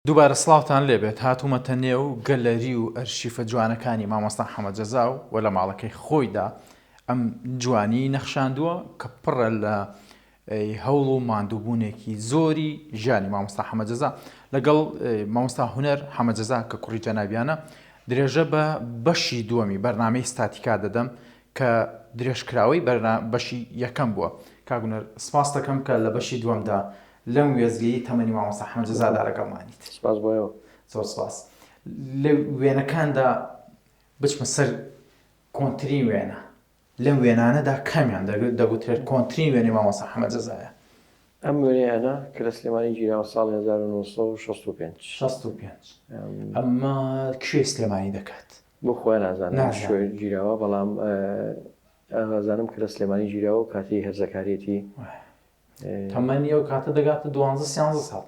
دووبارە سڵاوتان لێبێت هاتوومەتە نێو گەلەری و ئەرشیفە جوانەکانی مامۆستا حەمە جەزا و لە ماڵەکەی خۆیدا ئەم جوانی نەخشاندووە کە پڕە لە هەوڵ و ماندووبوونێکی زۆری ژیانی مامۆستا حەمە جەزا لەگەڵ مامۆستا هونەر حەمە جەزا کە کوڕی جەنابیانە درێژە بە بەشی دووەمی بەرنامەی ستاتیکا دەدەم کە درێژکراوەی بەشی یەکەم بووە. کاک هونەر سپاست دەکەم کە لە بەشی دووەمدا لەم وێستگەیەی تەمەنی مامۆستا حەمە جەزادا لەگەڵمانیت. سپاس بۆ ئێوە. زۆر سپاس. لە وێنەکاندا بچمە سەر کۆنترین وێنە. لەم وێنانەدا کامیان دەگوترێت کۆنترین وێنەی مامۆستا حەمە جەزایە؟ ئەم وێنەیانە کە لە سلێمانی گیراوە ساڵی 1965. 65. ئەمە کوێی سلێمانی دەکات؟ بۆ خۆیان نازانم شوێ گیراوە بەڵام ئازانم کە لە سلێمانی گیراوە و کاتی هەرزەکاریەتی. تەمەنی ئەو کاتە دەگاتە دوانزە سیانزە ساڵ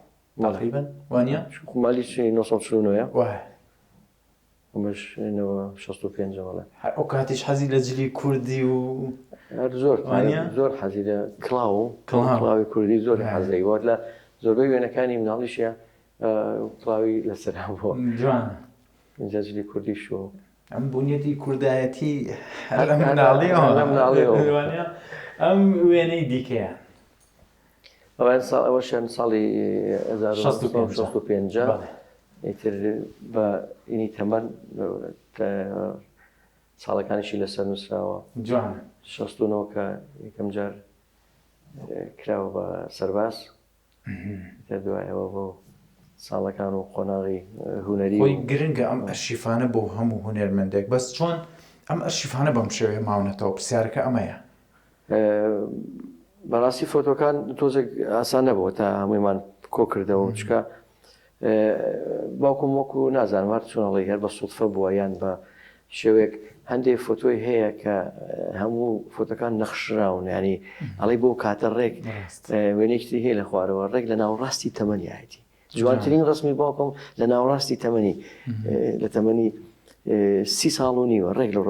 تقریبا وانە؟ مالی 1949 وایە. ئەمەش نەوە 65 بەڵێ. هەر ئەو کاتیش حەزی لە جلی کوردی و هەر زۆر وانە؟ زۆر حەزی لە کڵاو کڵاوی کوردی زۆر حەزی وەک لە زۆربەی وێنەکانی مناڵیشە کڵاوی لەسەر هەبووە. جوانە. ئینجا جلی کوردیش و ئەم بونیەتی کوردایەتی هەر لە مناڵیەوە لە مناڵیەوە ئەم وێنەی دیکەیان ئەوان ساڵ ئەوەشیان ساڵی 1965 ئیتر بە ئینی تەمەن ساڵەکانیشی لەسەر نووسراوە جوان 69 کە یەکەم جار کراوە بە سەرباز ئیتر دوای ئەوە بۆ ساڵەکان و قۆناغی هونەری خۆی گرنگە ئەم ئەرشیفانە بۆ هەموو هونەرمەندێک بەس چۆن ئەم ئەرشیفانە بەم شێوەیە ماونەتەوە پرسیارەکە ئەمەیە. بەڕاستی فۆتۆکان تۆزێک ئاسان نەبوو تا هەموویمان کۆ کردەوە چکە باوکم وەکو نازانم هەر چۆنڵی هەر بە سوودفە بووە یان بە شێوەیەک هەندێک فۆتۆی هەیە کە هەموو فۆتۆکان نەخشراون ینی ئەڵی بۆ کاتە ڕێک وێنێکی هەیە لە خوارەوە ڕێک لە ناوەڕاستی تەمەنیایەتی جوانترین ڕسمی باوکم لە ناوەڕاستی تەمەنی لە تەمەنی سی ساڵ و نیوە ڕێک لە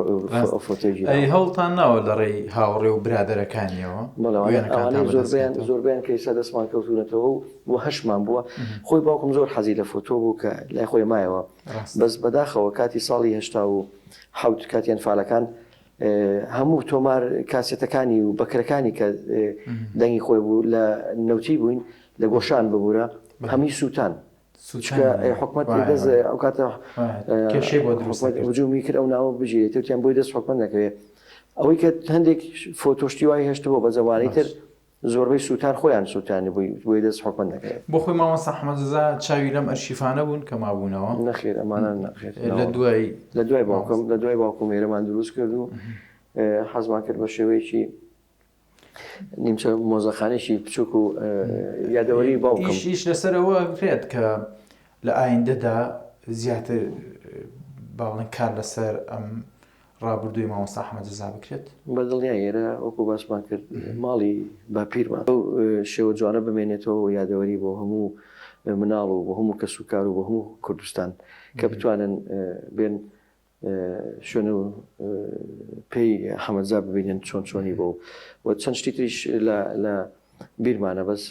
فۆتۆی ئەی هەوڵتان ناوە لە ڕێی هاوڕێ و برادەرەکانیەوە ئەوانەی زۆربیان زۆربیان کە ئێستا دەستمان کەوتونەتەوە و هەشمان بووە خۆی باوکم زۆر حەزی لە فۆتۆ بوو کە لای خۆی مایەوە بەس بەداخەوە کاتی ساڵی 87 کاتی ئەنفالەکان هەموو تۆمار کاسێتەکانی و بەکرەکانی کە دەنگی خۆی بوو لە نەوتی بووین لە گۆشان ببوورە هەمووی سووتان چونکە حکومەت دەست ئەو کاتە کێشەی بۆ دروست هجومی کرد ئەو ناوە بگیرێت وتیان بۆی دەست حکومەت نەکەوێت ئەوەی کە هەندێک فۆتۆشتی وای هێشتبوو بە زەوانی تر زۆربەی سووتان خۆیان سووتانی بووی بۆی دەست حکومەت نەکەوێت. بۆ خۆی مامۆستا حەمە جەزا چاوی لەم ئەرشیفانە بوون کە مابوونەوە؟ نەخێر ئەمانە نەخێر لە دوای لە دوای باوکم لە دوای باوکم ئێرەمان دروست کرد و حەزمان کرد بە شێوەیەکی نیمچە مۆزەخانێکی بچووک و یادەوەری باوکم. ئیش ئیش لەسەر ئەوە ئەکرێت کە لە ئایندەدا زیاتر با بڵێن کار لەسەر ئەم ڕابردووی مامۆستا ئەحمەد جەزا بکرێت؟ بە دڵنیایی ئێرە وەکو باسمان کرد ماڵی باپیرمان ئەو شێوە جوانە بمێنێتەوە و یادەوەری بۆ هەموو مناڵ و بۆ هەموو کەس و کار و بۆ هەموو کوردستان کە بتوانن بێن شوێن و پێی حەمەجا ببینن چۆن چۆنی بۆ و چەند شتی تریش لە لە بیرمانە بەس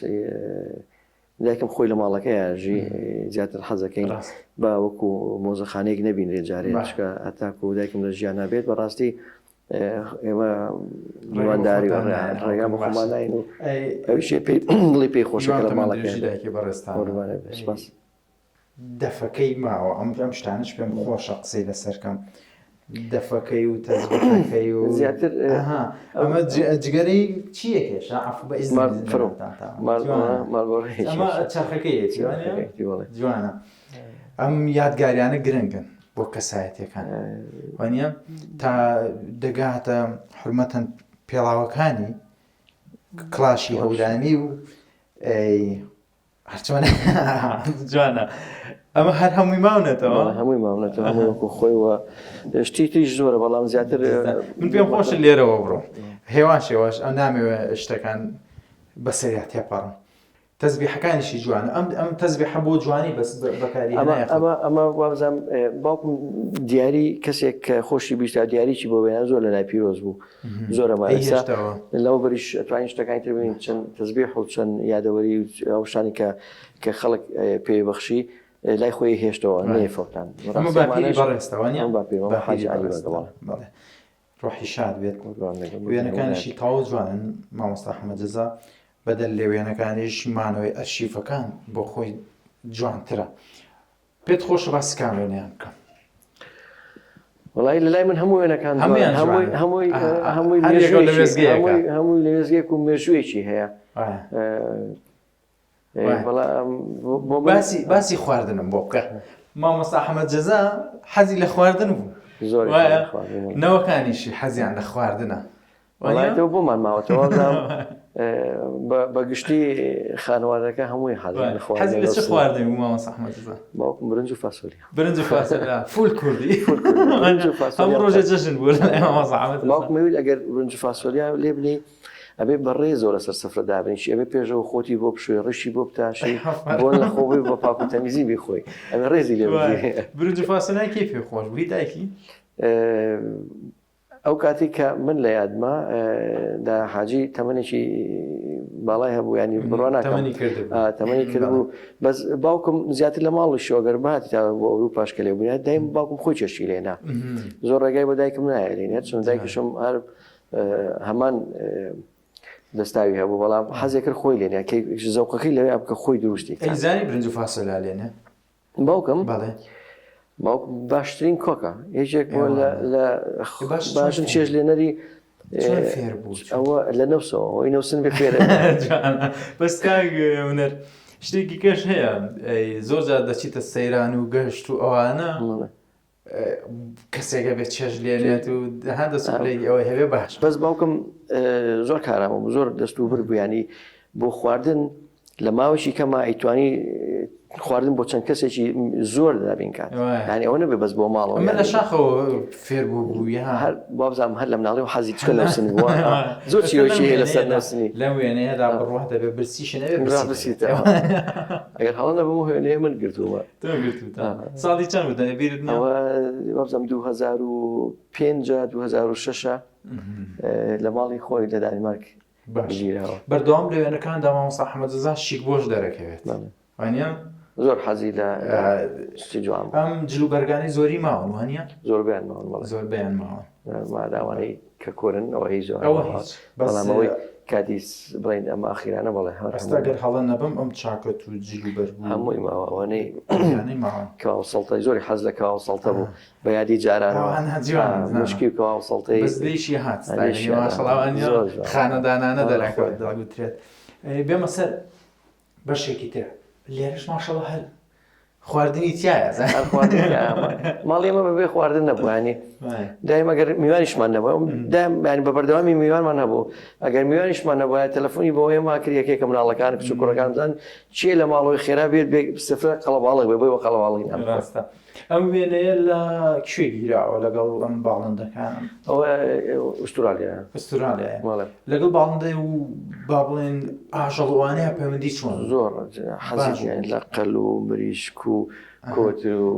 دایکم خۆی لە ماڵەکەیا ژی زیاتر حەزەکەین با وەکو مۆزەخانەیەک نەبینرێ جارێ چکە هەتاکو دایکم لە ژیان نابێت بەڕاستی ئێمە میوانداری ڕێگا بە خۆمانین و ئەویشێ پێی دڵی پێی خۆشە لە ماڵەکەی دایکی بەڕێزتان سپاس. دەفەکەی ماوە ئەم ئەم شتانەش پێم خۆشە قسەی لەسەر کەم دەفەکەی و تەزبیحەکەی و زیاتر ئەمە جگەرەی چییە کێشا عەفو بە ئیزنی ئەمە چەرخەکەیەتی جوانە ئەم یادگاریانە گرنگن بۆ کەسایەتەکان وانە تا دەگاتە حرمەتەن پێڵاوەکانی کڵاشی هەورامی و هەرچۆن جوانە ئەمە هەر هەمووی ماونەتەوە هەمووی ماونەتەوە هەمووی وەکو خۆی وە شتی تریش زۆرە بەڵام زیاتر من پێم خۆشە لێرەوە بڕۆم هێواش هێواش ئەو نامەوێ شتەکان بەسەریا تێپەڕم تەزبیحەکانیشی جوانە ئەم ئەم تەزبیحە بۆ جوانی بەس بەکاری ئەمە ئەمە ئەمە وابزانم باوکم دیاری کەسێک کە خۆشی بیستا دیاریی بۆ بێنە زۆر لە لای پیرۆز بوو زۆرە هێشتەوە لەوە بەریش ئەتوانین شتەکانی تر ببینین چەند تەزبیح و چەند یادەوەری و ئەو شتانی کە کە خەڵک پێی بەخشی. لای خۆی هێشتەوە نەیفەوتان. ئەمە باپیری بەڕێزتە وانیە؟ ئەم باپیرمە حاجی عەلی بەگە بەڵێ. بەڵێ ڕۆحی شاد بێت. وێنەکانیشی تەواو جوانن مامۆستا حەمە جەزا بەدەر لە وێنەکانیش مانەوەی ئەرشیفەکان بۆ خۆی جوانترە. پێت خۆشە باسی کام وێنەیان بکەم؟ وڵی لە لای من هەموو وێنەکان هەموویان هەمووی جوانن. هەمووی ئا، ئا، هەمووی هەر یەکەو لە مێژوویەکی وێستگەیەکە. هەمووی هەمووی لە وێستگەیەک و مێژوویەکی هەیە. ئا. باسی باسی خواردنم بۆ بکە مامۆستا حەمەد جەزا حەزی لە خواردن بوو زۆر نەوەکانیشی حەزیان لە خواردنە وڵاتەوە بۆمان ماوەتەوە بە گشتی خانوادەکە هەمووی حەزی لە چ خواردن بوو مامۆستا حەمەد جەزا باوکم برنج و فاسۆلیا برنج و فاسۆلیا فول کوردی هەموو ڕۆژێ جەژن بوو مامۆستا حەمەد باوکم ئەگەر برنج و فاسۆلیا لێ بنی ئەبێ بە ڕێزەوە لەسەر سفرە دابنیشی، ئەبێ پێشەوە خۆتی بۆ بشۆی، ڕیشی بۆ بتاشی، بۆن لە خۆ بۆی بە پاک و تەمیزی بیخۆی، ئەبێ ڕێزی لێ بگیرێ. برنج و فاسۆلیای کێی پێ خۆش بوو؟ هی دایکی؟ ئەو کاتەی کە من لە یادمە دا حاجی تەمەنێکی باڵای هەبوو ینی بڕوا ناکەم تەمەنی کردبوو. تەمەنی کردبوو بەس باوکم زیاتر لە ماڵیشەوە گەر بهاتی تا بۆ ئەوروپاش کە لێ بووین دایم باوکم خۆی چێشتی لێنا زۆر ڕێگای بە دایکم نایە لێنێ چون دایکیشم هەر هەمان دەستاوی هەبوو بەڵام حەزێ کرد خۆی لێنێ کە زەوقەکەی لەوێ بکە خۆی دروستی ئەی زانی برنج و فاسۆلیا لێنێ؟ باوکم بەڵێ باوکم باشترین کۆکە یەکێک بووە لە لە باش باشن چێژ لێنەری چۆن فێر بوو؟ ئەوە لە نەوسەوە ئەوەی نەوسن بێ فێرە جوانە. بەس کاک هونەر شتێکی کەش هەیە زۆر جار دەچیتە سەیران و گەشت و ئەوانە کەسێک هەبێت چێژ لێنێت و هەندە سوپرەی ئەوەی هەبێ باش. بەس باوکم زۆر کارامە بوو زۆر دەست و بر بوو ینی بۆ خواردن لە ماوەی کەما ئەیتوانی خواردن بۆ چەند کەسێکی زۆر دابین کات ینی ئەوە نەبێ بەس بۆ ماڵەوە من لە شاخەوە فێر بوو بوو یا هەر وابزانم هەر لە مناڵی و حەزی چکە نەوسن بووە زۆر چیرۆکی هەیە لەسەر نەوسنی لەم وێنەیەدا بڕوا دەبێ برسیشە نەبێ برسیتەوە ئەگەر هەڵە نەبم وێنەیە من گرتوومە تۆ گرتووتە ساڵی چەند بوو دەنێ بیرت نییە؟ ئەوە وابزانم 2005 2006 لە ماڵی خۆی لە دانیمارک باش گیراوە. بەردەوام لە وێنەکاندا مامۆستا حەمەد جەزا شیک بۆش دەرەکەوێت بەڵێ. وانییە؟ زۆر حەزی لە شتی جوان بوو. ئەم جلوبەرگانەی زۆری ماون وانییە؟ زۆربەیان ماون بەڵێ. زۆربەیان ماون. ماداوانەی کە کۆرن ئەوە هیچ زۆر ئەوە هیچ بەس بەڵام ئەوەی کاتی بڵێین ئەم ئاخیرانە بەڵێ هەر ئێستا گەر هەڵە نەبم ئەم چاکەت و جل و بەرگ و هەمووی ماوە ئەوانەی ئەوانەی ماون کەواو سەڵتەی زۆری حەز لە کەواو سەڵتە بوو بە یادی جارانەوە ئەوانە جوانن آه، مشکی و کەواو سەڵتەی بەس لێیشی هات لێیشی ستایلی هات. ماشەڵا وانیە زۆر جوان. خانەدانانە بەڵێ، دەرەکەوت خۆی. دەگوترێت ئەی، بێمە سەر بەشێکی تر لێرەش ماشەڵا هەر خواردنی تیایە هەر خواردنی تیایە. ماڵی ئێمە بەبێ خواردن نەبوو ینی دایم ئەگەر میوانیشمان نەبوو دایم ینی بە بەردەوامی میوانمان هەبوو ئەگەر میوانیشمان نەبووایە تەلەفۆنی بۆ ئێمە کرد یەکێکە مناڵەکان کچ و کوڕەکان بزان چییە لە ماڵەوەی خێرا بێت بێ سفرە قەڵەباڵغ بێ بۆی بە قەڵەباڵغی نان بخۆن. ڕاستە ئەم وێنەیە لە کوێ گیراوە لەگەڵ ئەم باڵندەکانم؟ ئەوە ئوسترالیایە. ئوسترالیایە. بەڵێ. لەگەڵ باڵندەی و با بڵێن ئاژەڵ و ئەوانەیە پەیوەندی چۆن؟ زۆر حەزی لە قەل و مریشک و کۆتر و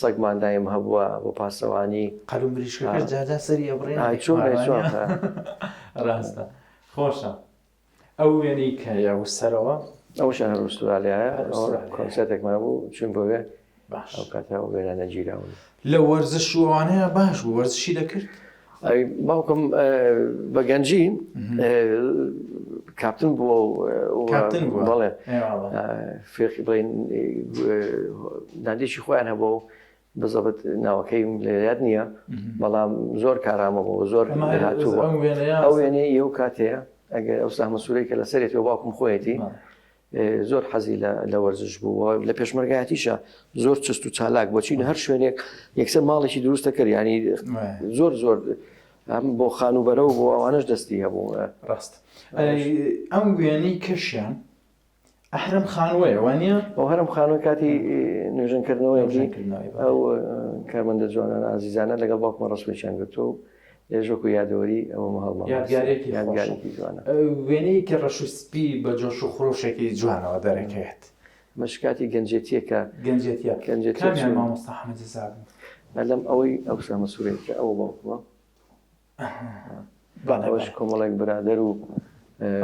سەگمان دایم هەبووە بۆ پاسەوانی. قەل و مریشکەکەش جارجار سەری ئەبڕێن. ئای چۆن ئەی چۆن. ڕاستە خۆشە. ئەو وێنەی کە یە سەرەوە. ئەوەشیان هەر ئوسترالیایە. کۆنسێرتێکمان هەبوو چووین بۆ وێ. باش. ئەو کاتە ئەو وێنانە گیراون. لە وەرزش و ئەوانەیە باش بوو وەرزشی دەکرد؟ ئەی باوکم بە گەنجی کاپتن بووە و کاپتن بووە؟ بەڵێ. ئەی وەڵا. فێرقی بڵێین نادیەکی خۆیان هەبووە و بزەبت ناوەکەیم لە یاد نییە بەڵام زۆر کارامە بوو زۆر هاتوو بوو. ئەو وێنەیە ئەو کاتەیە ئەگەر ئەو سەهمە سوورەی کە لەسەرێتی و باوکم خۆیەتی زۆر حەزی لە وەرزش بوو و لە پێشمەرگایەتیشە زۆر چست و چالاک بۆ چین هەر شوێنێک یەکسەر ماڵێکی دروستە کرد ینی زۆر زۆر ئەم بۆ خانووبەرە و بۆ ئەوانش دەستی هەبوو ڕاست ئەم وێنەی کەشیان ئەهرەم خانووەیە وانە؟ ئەو هەرم خانووە کاتی نوێژەنکردنەوەیەکی ئەو کارمەندە جوانانە ئازیزانە لەگەڵ باوکمە ڕسمێکیان گرتووە و لێژ وەکو یادەوەری ئەوەمە هەڵما یادگارێکی یادگارێکی جوانە. وێنەیەکی ڕەش و سپی بە جۆش و خرۆشێکی جوانەوە دەرەکەوێت. ئەمەش کاتی گەنجێتییە کە گەنجێتییە. گەنجێتییە کامیان مامۆستا حەمە جەزا بوو؟ لەم ئەوەی ئەو سامە سوورەیە کە ئەوە باوکمە. بەڵێ ئەوەش کۆمەڵێک برادەر و.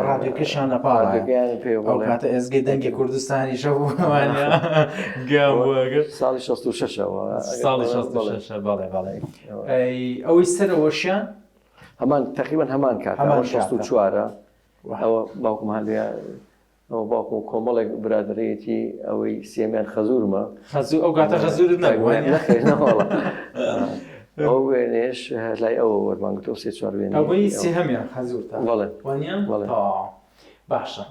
ڕادیۆکەشیان لە پاڵ ئەو کاتە ئێزگەی دەنگی کوردستانی شە بوو ساڵی 66ەوە ساڵی 66 بەڵێ بەڵێ ئەوەی سەرەوەشیان هەمان تقریبا هەمان کات هەمان 64 ئەوە باوکم هەلێ ئەوە باوکم و کۆمەڵێک برادەرەیەتی ئەوەی سێمیان خەزورمە. خەزوور ئەو کاتە خەزورت نەبوو وانیە؟ نەخێر نەوەڵا ئەو وێنەیەش هەر لای ئەوە وەرمان گرت ئەو سێ چوار وێنەی ئەوەی سێهەمیان خەزورتە بەڵێ وانیە؟ بەڵێ تەواو باشە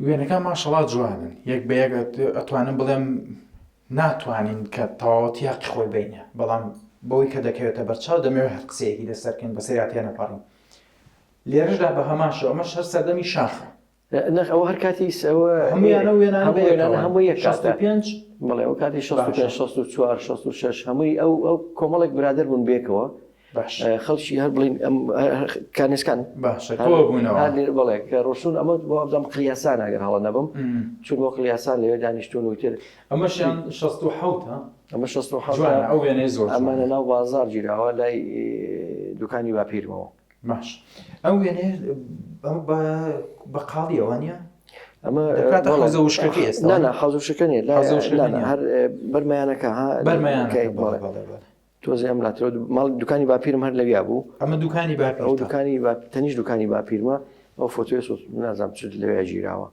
وێنەکان ماشەڵا جوانن یەک بە یەک ئەتوانم بڵێم ناتوانین کە تەواوەتی هەقی خۆی بینە بەڵام بەوەی کە دەکەوێتە بەرچاو دەمەوێت هەر قسەیەکی لەسەر بکەین بەسەریا تێنەپەڕین لێرەشدا بە هەمان شێوە ئەمەش هەر سەردەمی شاخە. نەخ ئەوە هەر کاتی ئەوە هەموویان ئەو وێنانە هەموو وێنانە بەیەکەوەن. هەموو یەک کاتە. 65 بەڵێ ئەو کاتی 65 باشە. 64 66 هەمووی ئەو ئەو کۆمەڵێک برادەر بوون بێکەوە باش. خەڵکی هەر بڵین ئەم کانێسکان باشە هەر کۆ بوونەوە. هەر لێ بەڵێ کە ڕۆشتوون ئەمە بۆ وابزانم قلیاسان ئەگەر هەڵە نەبم چوون بۆ قلیاسان لەوێ دانیشتوون و ئیتر ئەمەشیان 67 ە؟ ئەمە 67 جوانە ئەو وێنەیە زۆر ئەمە جوانە. لە ناو بازاڕ گیراوە لای دوکانی باپیرمەوە. باش ئەم وێنەیە ئەمە بە بە قاڵیە وانە؟ ئەمە دەکاتە بەڵێ. حەوزە وشکەکەی ئێستا نا نا حەوزە وشکەکە نییە لا حەوزە وشکەکە لا نا نییە. هەر بەرمەیانەکە ها بەرمەیانەکە کەی بەڵێ بەڵێ بەڵێ بەڵێ تۆزێ ئەم لاترەوە ماڵ دوکانی باپیرم هەر لەویا بوو ئەمە دوکانی ئەو باپیرتە دوکانی با تەنیش دوکانی باپیرمە ئەو فۆتۆیە سۆ نازانم چ لەویا گیراوە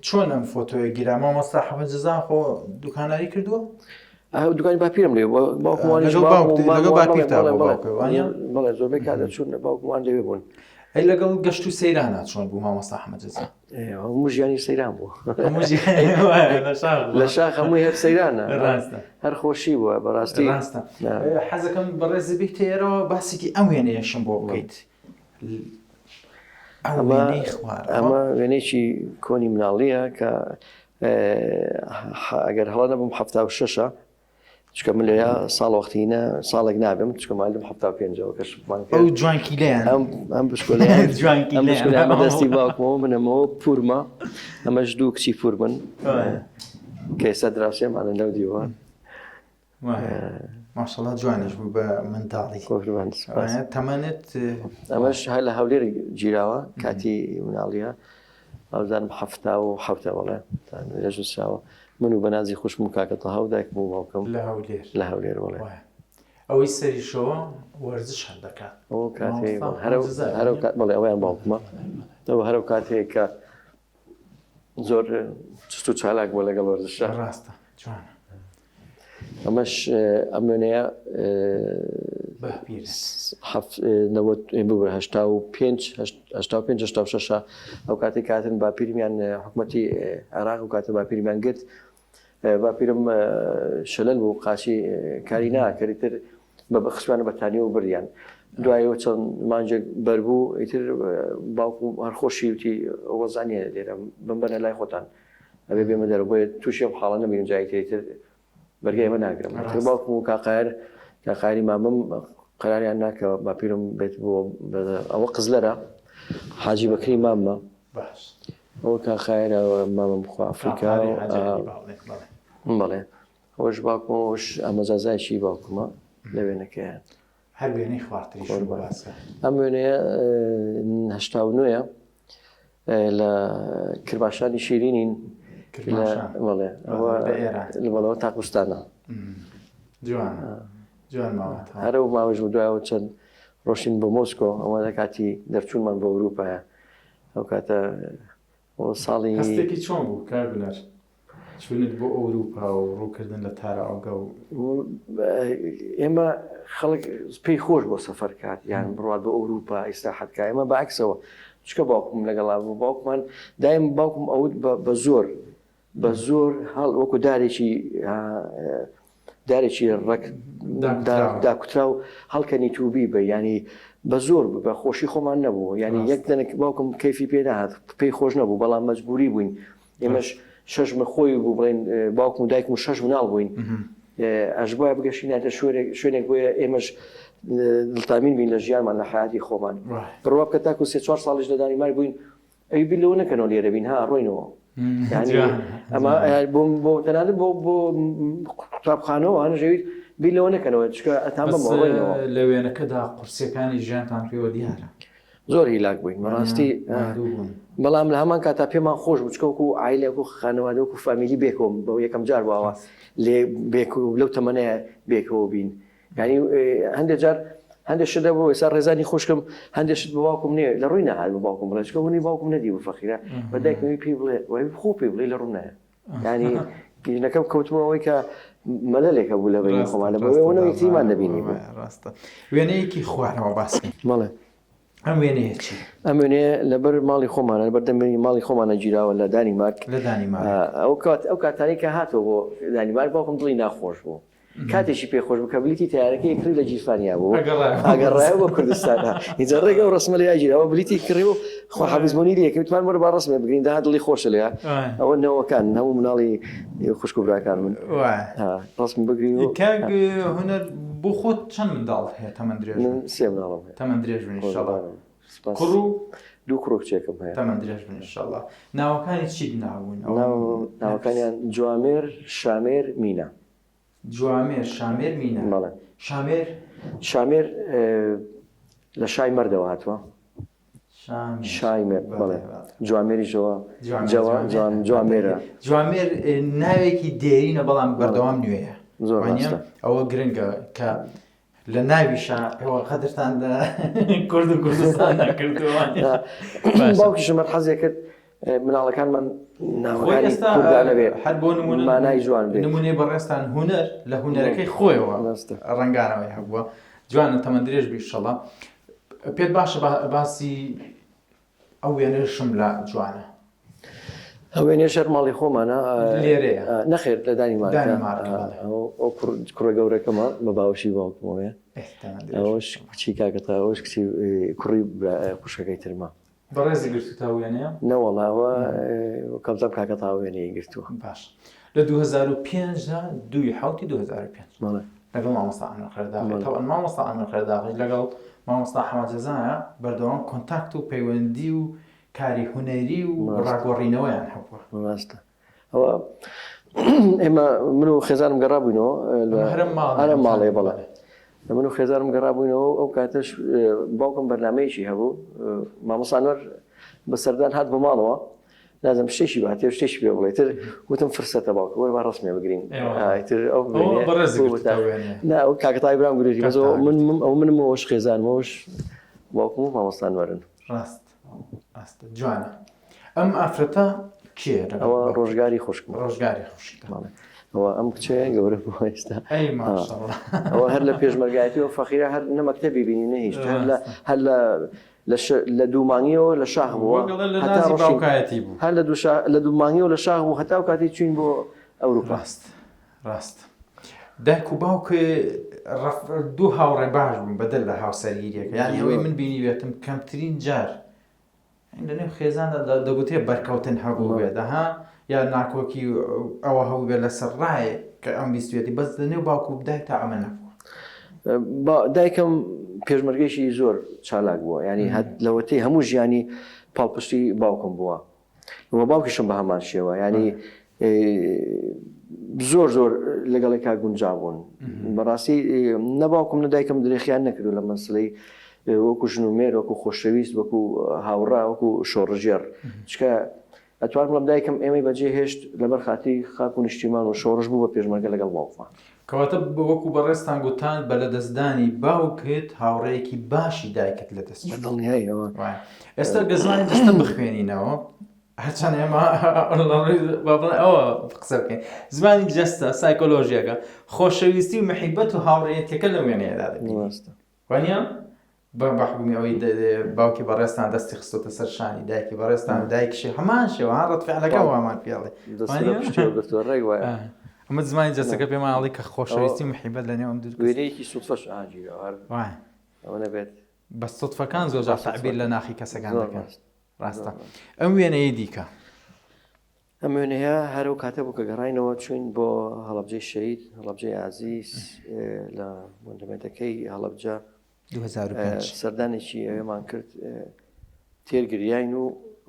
چۆن ئەم فۆتۆیە گیرا مامۆستا حەمە جەزا خۆ دوکاناری کردووە؟ ئەو دوکانی باپیرم لێ بوو باوکم وانیش لەگەڵ باوکم باوکت و مام لەگەڵ وان بەڵێ باپیرتا بەڵێ بوو بەڵێ باوکە وانە؟ بەڵێ زۆربەی کات دەچوون باوکم وان لەوێ بوون ئەی لەگەڵ گەشت و سەیرانە چۆن بوو مامۆستا حەمە جەزا؟ هەموو ژیانی سەیران بوو هەموو ژیانی وایە لە شاخ بووە. لە شاخ هەمووی هەر سەیرانە ڕاستە هەر خۆشی بووە بەڕاستی ڕاستە حەزەکەم بەڕێزت بیتە ئێرەوە باسێکی ئەم وێنەیەشم بۆ بکەیت ئەو ئەمە وێنەی خوارەوە ئەمە وێنەیەکی کۆنی مناڵییە کە ئەگەر هەڵە نەبم 76ە چونکە من لەوێ ساڵ وەختینە ساڵێک نابم چونکە مالم 75ەوە کە شوکمان ئەو کرد جوانکیلەیان ئەم ئەم بچکۆلەیان ئەم جوانکیلەیان بچکۆلەیان بە دەستی باوکمەوە منەمەوە پورمە ئەمەش دوو کچی پورمن کە ئێستا دراوسێمانن لەو دیوە ماشەڵا جوانیش بوو بە منداڵی قوربان سوپاس. تەمەنت ئەمەش هەر لە هەولێر گیراوە کاتی مناڵیە ئەوزانم 77ە بەڵێ لەش نووسراوە من و بەنازی خوشم و کاکە تەها و دایکم و باوکم لە هەولێر لە هەولێر بەڵێ وایە. ئەوەی سەریشەوە وەرزش هەر دەکات ئەو کاتێ مامۆستا هەرە جزای هەرە کات بەڵێ ئەویان باوکمە ئەوە هەرە کاتێک کە زۆر چست و چالاک بووە لەگەڵ وەرزشە ڕاستە جوانە ئەمەش ئەم وێنەیە ببورە 85 85 86 ئەو کاتی کاتن باپیرمیان حکومەتی عێراق و کاتە باپیرمیان گرت باپیرم شەلەل بوو قاچی کاری ناکرد تر بە بەخشوانە بەتانیەوە بریان دوایەوە چەند مانجێک بەربوو ئیتر باوکم هەر خۆشی وتی وەزانیە لێرە بمبەنە لای خۆتان ئەبێ بێمە دەرەوە بۆیە تووشی ئەم حاڵە نەبین جای تر ئیتر بەرگای ئەمە ناگرم ئیتر باوکم و کاقایەر کاقایەری مامم قەراریان نا کە باپیرم بێت بۆ ئەوە قزلەرە حاجی بەکری ماممە باش ئەوە کاقایەرە مامم خوا ئەفریکا بەڵێ ئەوەش باوکمە ئەوەش ئامۆزازایەکی باوکمە لە وێنەکەیان هەر وێنەی خوارتریش باسە ئەم وێنەیە 89ە لە کرماشانی شیرینین بەڵێ بەڵەوە تاقوستانە هەرە و ماوەش بوو دوایەوە چەند ڕۆشین بۆ مۆسکۆ ئەوە لە کاتی دەرچوونمان بۆ ئەوروپایە ئەو کاتە ساڵی هەستێکی چۆن بوو کاک هونەر چوونت بۆ ئەوروپا و ڕووکردن لە تاراوگە و. ئێمە خەڵک پێی خۆش بۆ سەفەر کات یان بڕوات بۆ ئەوروپا ئیسراحەت کا ئێمە بەعکسەوە چکە باوکم لەگەڵا بوو باوکمان دایم باوکم ئەوت بە زۆر بە زۆر هەڵ وەکو دارێکی دارێکی ڕەک داکوتراو هەڵکەنی توبی بە ینی بە زۆر بوو بە خۆشی خۆمان نەبوو ینی یەک دەنک باوکم کەیفی پێ نەهات پێی خۆش نەبوو بەڵام مەجبوری بووین ئێمەش شەش من خۆی بوو بڵێن باوکم و دایکم و شەش مناڵ بووین ئەشبایە بگەشیناتە شوێنێک شوێنێک بۆیە ئێمەش دڵتامین بین لە ژیانمان لە حیاتی خۆمان بڕوا بکە تاکو سێ چوار ساڵیش لە دانیمارک بووین ئەوی بیر لەوە نەکەنەوە لێرە بین ها ڕۆینەوە ئەمە بۆ بۆ تەنانەت بۆ بۆ قوتابخانەوە هەنژەویت بیر لەوە نەکەنەوە چکە ئەتان بەمەوە ڕۆینەوە لە وێنەکەدا قورسیەکانی ژیانتان پێوە دیارە. زۆر هیلاک بووین بەڕاستی بەڵام لە هەمان کاتا پێمان خۆش بوو چکە وەکو عایلێک و خانەوادە وەکو فامیلی بێکەوە بە یەکەم جار بووە لێ بێک و لەو تەمەنەیە بێکەوە بین یعنی هەندێک جار هەندێک شت دەبوو ئێستا ڕێزانی خوشکم هەندێک شت بە باوکم نییە لە ڕووی نەهات بە باوکم بڵێ چکە ونی باوکم نەدی بوو فەقیرە بە دایکمی پێی بڵێ وای خۆ پێی بڵێ لە ڕوو نایە یعنی ژنەکەم کەوتمەوە ئەوەی کە مەلەلێکە بوو لە بەینی خۆمان لە بەوێ ونە یەکتریمان نەبینی بوو ڕاستە وێنەیەکی خوارەوە باس بکەین بەڵێ ئەم وێنەیە چی؟ ئەم وێنەیە لەبەر ماڵی خۆمانە لەبەر دەمی ماڵی خۆمانە گیراوە لە دانیمارک لە دانیمارک ئەو کات ئەو کاتانەی کە هاتەوە بۆ دانیمارک باوکم دڵی ناخۆش بوو کاتێکی پێ خۆش بوو کە بلیتی تەیارەکەی کڕی لە گیرفانیا بوو ئەگەڕایەوە بۆ کوردستان ئینجا ڕێک ئەو ڕەسمە لێ گیراوە بلیتی کڕی و خواحافیز بۆنی لێ کرد وتمان وەرە با ڕەسمێ بگرین دەها دڵی خۆشە لێ ئەوە نەوەکان هەموو مناڵی خوشک و براکان من ڕەسم بگرین و کاک هونەر بۆ خۆت چەند منداڵ هەیە تەمەن درێژ من سێ مناڵم هەیە تەمەن درێژ بن ئینشەڵا کوڕ و دوو کوڕ و کچێکم هەیە تەمەن درێژ بن ئینشەڵا ناوەکانی چیت ناون ناوەکانیان جوامێر شامێر مینا جوامێر شامێر مینا بەڵێ شامێر شامێر لە شای مەردەوە هاتووە شای مێرد بەڵێ جوامێریشەوە جەوە جوان جوامێرە جوامێر ناوێکی دێرینە بەڵام بەردەوام نوێیە زۆر ئەوە گرنگە کە لە ناویشا ئێوە قەدرتان لە کورد و کوردستان نەکردووە. باوکیشم هەر حەزێ کرد مناڵەکانمان ناوەکانی کوردانە بێ هەر بۆ نمونە مانای جوان بێ نمونەی بەڕێزتان هونەر لە هونەرەکەی خۆیەوە ڕەنگانەوەی هەبووە جوانە تەمەن درێژ بی ئیشەڵا پێت باشە باسی ئەو وێنەشم لا جوانە. ئەو وێنەیەش هەر ماڵی خۆمانە. لێرەیە؟ نەخێر لە دانیمارکە. دانیمارکە بەڵێ. ئەو کوڕە گەورەکەمە بە باوەشی باوکمەوەیە. ئەوەش کچی کاکە تاها، ئەوەش کچی کوڕی خوشکەکەی ترمە. بەڕێزی گرتووتە ئەو وێنەیە؟ نەوەڵا ئەوە کەمتەم کاکە تاها وێنەی گرتووە. باش لە 2005 دا دووی حەوتی 2005 بەڵێ. لەگەڵ مامۆستا ئەنوەر قەرەداغی تەبعەن مامۆستا ئەنوەر قەرەداغیش لەگەڵ مامۆستا حەمە جەزایە بەردەوام contact و پەیوەندی و کاری هونەری و ڕاگۆڕینەوەیان هەبووە. ڕاستە ئەوە ئێمە من و خێزانم گەڕابووینەوە هەرم ماڵێ بەڵێ من و خێزانم گەڕابووینەوە ئەو کاتەش باوکم بەرنمەیەکی هەبوو مامۆستا ئەنوەر بە سەردان هات بۆ ماڵەوە نازم شتێکی باتێ و شتێکی پێ بڵێ تر وتم فرسەتە باوکە وەرە با ڕەسمێ بگرین ئیتر ئەو نا ئەو کاکە تای برام گرێتی بەس من ئەو منم ئەوش خێزانم ئەوش باوکم و مامۆستا ئەنوەرن. ڕاست ڕاستە جوانە ئەم ئافرەتە کێ ئەوە ڕۆژگاری خوشکم ڕۆژگاری خوشک ئەوە ئەم کچەیە گەورە بووە ئێستا ئەوە هەر لە پێشمەرگایەتیەوە فەقیرە هەر نە مەکتەبی بینی نە هیچ هەر لە هەر لە لە دوو مانگیەوە لە شاخ بووە هەتا باوکایەتی بوو هەر لە دوو لە دوو مانگیەوە لە شاخ بوو هەتا ئەو کاتەی چوین بۆ ئەوروپا. ڕاست ڕاست دایک و باوک دوو هاوڕێ باش بوون بەدەر لە هاوسەرگیریەکە یانی ئەوەی من بینیبێتم کەمترین جار لە نێو خێزاندا دەگوترێ بەرکەوتن هەبوو بێت ئەها یا ناکۆکی ئەوە هەبوو بێت لەسەر ڕایەک کە ئەم بیستوێتی بەس لە نێو باوک و دایک تا ئەمە نەبووە. دایکم پێشمەرگەیەکی زۆر چالاک بووە یعنی لەوەتەی هەموو ژیانی پاڵپشتی باوکم بووە و باوکیشم بە هەمان شێوە یعنی زۆر زۆر لەگەڵێکا گونجا بوون بەڕاستی نە باوکم نە دایکم درێخیان نەکردو لە مەسلەی وەکو ژن و مێر وەکو خۆشەویست وەکو هاوڕا وەکو شۆڕژێڕ چکە ئەتوان بڵم دایکم ئێمەی بەجێ هێشت لەبەر خاتری خاک و نیشتیمان و شۆڕش بوو بە پێشمەرگە لەگەڵ باوکمان. کەواتە وەکو بەڕێزتان گوتان بە لەدەستدانی باوکت هاوڕێیەکی باشی دایکت لەدەست چوو. بە دڵنیاییەوە. وایە. ئێستا گەر زمانی جەستە بخوێنینەوە هەرچەند ئێمە لە ڕووی با بڵێین ئەوە قسە بکەین زمانی جەستە سایکۆلۆژیەکە خۆشەویستی و محیبەت و هاوڕێیەتیەکە لەم وێنەیەدا دەبینین. ڕاستە. وانیە؟ بە بە حوکمی ئەوەی باوکی بەڕێزتان دەستی خستۆتە سەر شانی دایکی بەڕێزتان و دایکیشی هەمان شێوە ها ڕەد فعلەکە وامان پێ ئەڵێ دەستی بە پشتیەوە گرتووە ڕێک وایە. ئەمە زمانی جەستەکە پێمان ئەڵێ کە خۆشەویستی و محیبەت لە نێو ئەم دوو کەس وێنەیەکی سوتفەش ئاها گیراوە هەر وایە. ئەوە نەبێت. بە سوتفەکان زۆر جار تەعبیر لە ناخی کەسەکان زۆر دەکەن. ڕاست. ڕاستە. ئەم وێنەیەی دیکە. ئەم وێنەیە هەر ئەو کاتە بوو کە گەڕاینەوە چووین بۆ هەڵەبجەی شەهید، هەڵەبجەی ئازیز لە مۆنەمێنتەکەی هەڵەبجە 2005 سەردانێکی ئەوێمان کرد تێر گریاین و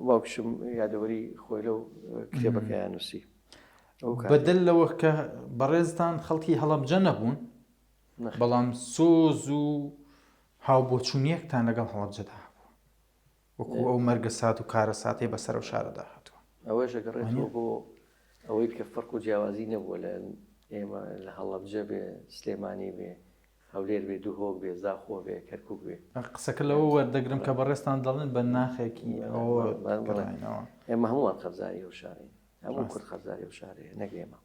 باوکشم یادەوەری خۆی لەو کتێبەکەیان نووسی. بەدەر لەوە کە بەڕێزتان خەڵکی هەڵەبجە نەبوون بەڵام سۆز و هاوبۆچوونیەکتان لەگەڵ هەڵەبجەدا هەبوو. وەکو ئەو مەرگەسات و کارەساتەی بەسەر ئەو شارەدا هاتووە. ئەوەش ئەگەڕێتەوە بۆ ئەوەی کە فەرق و جیاوازی نەبووە لە ئێمە لە هەڵەبجە بێ، سلێمانی بێ، هەولێر بێ، دهۆک بێ، زاخۆ بێ، کەرکوک بێ. قسەکە لەوە وەردەگرم کە بەڕێزتان دەڵێن بە ناخێکی ئەوە گەڕاینەوە. ئێمە هەموومان قەرزاری ئەو شارەین، هەموو کورد قەرزاری ئەو شارەیە نەک ئێمە.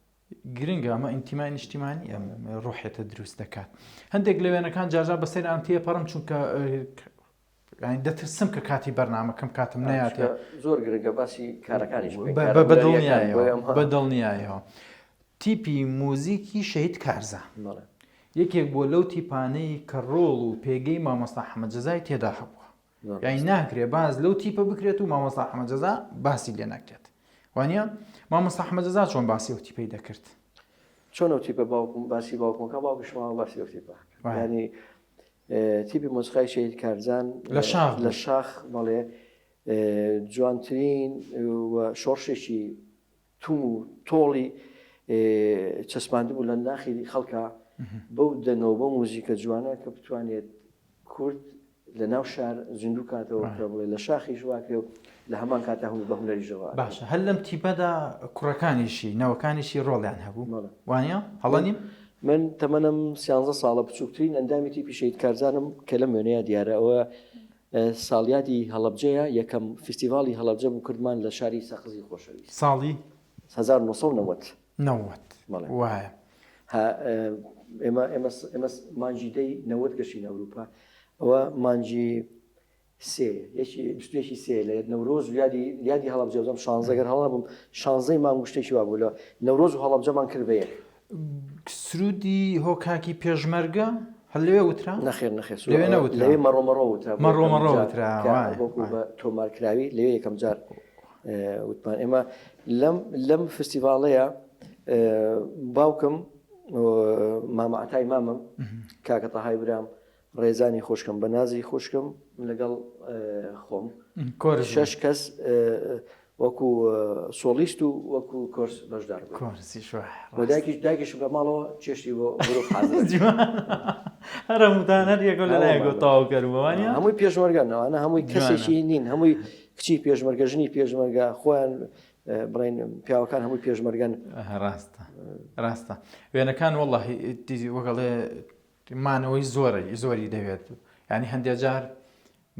گرنگە ئەمە ئینتیمای نیشتیمانی ئەم ڕۆحێتە دروست دەکات. هەندێک لە وێنەکان جارجار بەسەریان تێپەڕم چونکە یانی دەترسم کە کاتی بەرنامەکەم کاتم نەیاتێ. زۆر گرنگە باسی کارەکانیش بکەین. بە دڵنیایەوە بە دڵنیایەوە. تیپی موزیکی شەهید کارزان یەکێک بووە لەو تیپانەی کە ڕۆڵ و پێگەی مامۆستا حەمە جەزای تێدا هەبووە. یانی ناکرێ باس لەو تیپە بکرێت و مامۆستا حەمە جەزا باسی لێ نەکرێت. وانە مامۆستا حەمە جەزا چۆن باسی ئەو تیپەی دەکرد؟ چۆن ئەو تیپە باوکم باسی باوکمەکە باوکیشم باسی ئەو تیپە ینی تیپی مۆسیقای شەهید کارزان لە شاخ لە شاخ بەڵێ جوانترین و شۆڕشێکی توم و تۆڵی چەسپاندبوو لە ناخی خەڵکە بەو دەنگەوە بەو موزیکە جوانە کە بتوانێت کورد لە ناو شار زیندوو کاتەوە کە بڵێ لە شاخیش واکرێ و لە هەمان کاتا هەموو بە هونەریشەوە باشە هەر لەم تیپەدا کوڕەکانیشی نەوەکانیشی ڕۆڵیان هەبوو وانە هەڵە نیم؟ من تەمەنم سیانزە ساڵە بچووکترین ئەندامی تیپی شەهید کارزانم کە لەم وێنەیە دیارە ئەوە ساڵیادی هەڵەبجەیە یەکەم فیستیڤاڵی هەڵەبجە بوو کردمان لە شاری سەقزی خۆشەویست ساڵی 1990 90 وایە ها ئێمە ئێمە ئێمە مانگی دەی 90 گەشتین ئەوروپا ئەوە مانگی سێ یەکی بیست و یەکی سێ لە نەورۆز و یادی یادی هەڵەبجە بزانم شانزە گەر هەڵە نەبم شانزەی مانگ و شتێکی وا بوو لە نەورۆز و هەڵەبجەمان کرد بە یەک. سروودی هۆ کاکی پێشمەرگە هەر لەوێ وترا؟ نەخێر نەخێر سروود لەوێ نەوترا؟ لەوێ مەڕۆ مەڕۆ وترا بۆ مەڕۆ یەکەم مەڕۆ جار وترا کە وایە وەکوو وایە. بە تۆمارکراوی لەوێ یەکەم جار وتمان ئێمە لەم لەم فستیڤاڵەیە باوکم مامە عەتای مامم کاکە تەهای برام ڕێزانی خوشکم بەنازی خوشکم لەگەڵ خۆم شەش کەس وەکو سۆڵیست و وەکو کۆرس بەشدار بوو دایکیش دایکیش بە ماڵەوە چێشتی بۆ گروپ هەر هەمووتان هەر یەکەو لە لایەکەوە تەواو کەر بووە وانییە؟ هەمووی پێشمەرگەن ئەوانە هەمووی کەسێکی نین هەمووی کچی پێشمەرگە ژنی پێشمەرگە خۆیان بڵێن پیاوەکان هەمووی پێشمەرگەن ڕاستە ڕاستە وێنەکان وەڵڵاهی وەگەڵێ مانەوەی زۆرە زۆری دەوێت یانی هەندێ جار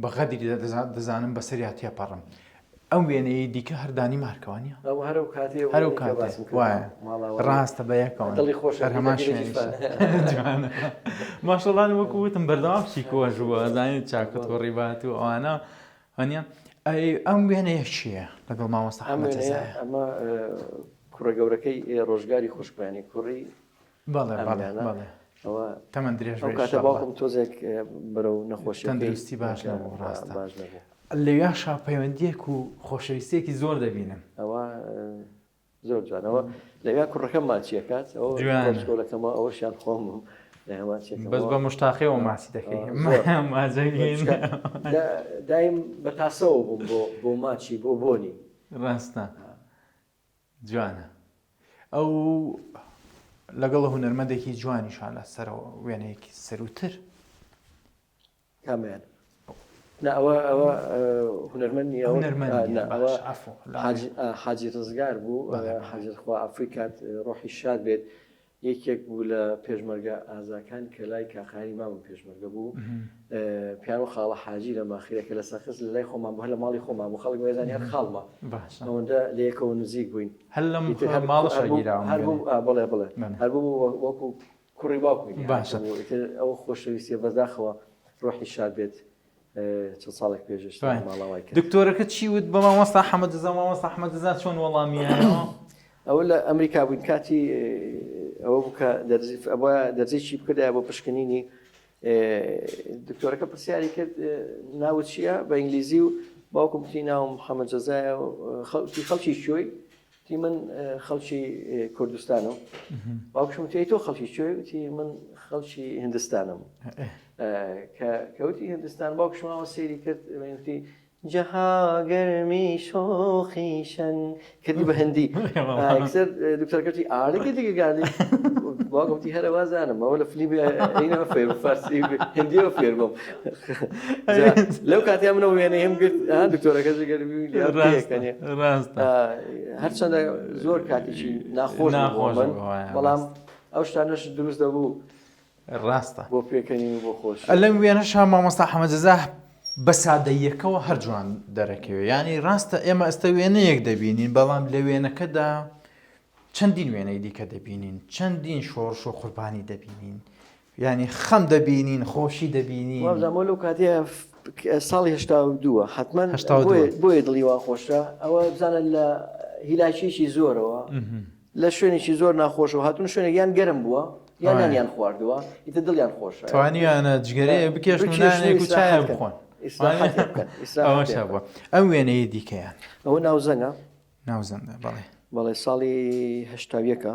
بە غەدری دەزانم بەسەریا تێپەڕم ئەم وێنەیەی دیکە هەر دانیمارکەوە نیە ئەو هەر ئەو کاتێ هەر ئەو کاتێ وایە ڕاستە بە یەکەوە دڵی خۆش هەر هەمان شوێنیشە جوانە ماشەڵڵا وەکو وتم بەردەوام شیکۆش بووە زانیت چاکەت و ڕیبات و ئەوانە وانە ئەی ئەم وێنەیە چییە لەگەڵ مامۆستا ئەم حەمە وێنەیە جەزایە ئەمە کوڕە گەورەکەی ڕۆژگاری خوشکمانی کوڕی بەڵێ بەڵێ بەڵێ ئەوە تەمەن درێژ ئەو کاتە باوکم تۆزێک بەرەو نەخۆشی تەندروستی باش نەبوو ڕاستە باش نەبوو لەویاشا پەیوەندیەک و خۆشەویستیەکی زۆر دەبینم ئەوە زۆر جوانەوە لەویا کوڕەکەم ماچیەکات ئەوە کۆلەکەمە ئەوەشیان خۆم بەس بە مشتاقیەوە ماچی دەکەی دایم بە تاسەوە بووم بۆ بۆ ماچی بۆ بۆنی ڕاستە جوانە ئەو لەگەڵ هونەرمەندێکی جوانیشا لە سەرەوە وێنەیەکی سەروتر. کامیان؟ نا ئەوە ئەوە هونەرمەند نییە هونەرمەند نییە ئەوە باش عەفو حاجی ڕزگار بوو حاجی خوا عەفوی کات ڕۆحی شاد بێت یەکێک بوو لە پێشمەرگە ئازاکان کە لای کاخانی مامم پێشمەرگە بوو پیانۆ خاڵە حاجی لە ماخیرە کە لە سەقز لە لای خۆمان بوو هەر لە ماڵی خۆمان بوو خەڵک وێزانی هەر خاڵمە ئەوەندە لە یەکەوە نزیک بووین هەر لەم ماڵەشا گیراوم هەر بوو بڵێ بڵێ هەر بوو وەکو کوڕی باوکمی باشە ئیتر ئەو خۆشەویستیە بەداخەوە ڕۆحی شاد بێت چەند ساڵێک پێش ئێستا ماڵاوای کرد. دکتۆرەکە چی وت بە مامۆستا حەمە جەزا مامۆستا حەمە جەزا چۆن وەڵامی یایەوە؟ ئەوە لە ئەمریکا بووین کاتی ئەوە بوو کە دەرزی ئەوە دەرزیی بکردایە بۆ پشکنینی دکتۆرەکە پرسیاری کرد ناوت چییە بە ئینگلیزی و باوکم وتی ناوم حەمە جەزایە و خەڵکی خەڵکی کوێی وتی من خەڵکی کوردستانم باوکشم وتی ئەی تۆ خەڵکی کوێی وتی من خەڵکی هندستانم کە کەوتی هندستان باوکشمەوە سەیری کرد وتی جەها گەرمی شۆخی شەن کردی بە هندی یەکسەر دکتۆرەکە وتی ئاڵێکی دیکە گالی. باوکم وتی هەرە وازانم ئەوە لە فلیمی ئەینەوە فێر فارسی هندیەوە فێر بووم. لەو کاتیا منەوە وێنەیەم گرت دکتۆرەکە پێکەنێ. ڕاستە. هەرچەندە زۆر کاتێکی ناخۆش بوو بەڵام ئەو شتانەش دروست دەبوو. ڕاستە. بۆ پێکەنین و بۆ خۆشی. لەم وێنەشا مامۆستا حەمە جەزا بە سادەییەکەوە هەر جوان دەرەکەوێ یانی ڕاستە ئێمە ئێستا وێنەیەک دەبینین بەڵام لە وێنەکەدا چەندین وێنەی دیکە دەبینین چەندین شۆڕش و قوربانی دەبینین یانی خەم دەبینین خۆشی دەبینین. وابزانم لەو کاتەیە ساڵی 82 حتمما بۆیە دڵی وا خۆشە ئەوە بزانە لە هیلاکیی زۆرەوە لە شوێنێکی زۆر ناخۆشەوە هاتوون شوێنێک یان گەرم بووە یان نانیان خواردووە ئیتر دڵیان خۆشە توانیانە جگەرەیە بکێشن و نانێک و چایە بخۆن ئەوەش هەبووە ئەم وێنەیە دیکەیان ئەوە ناوزەنگە ناوزەندە بەڵێ بەڵێ ساڵی 81ە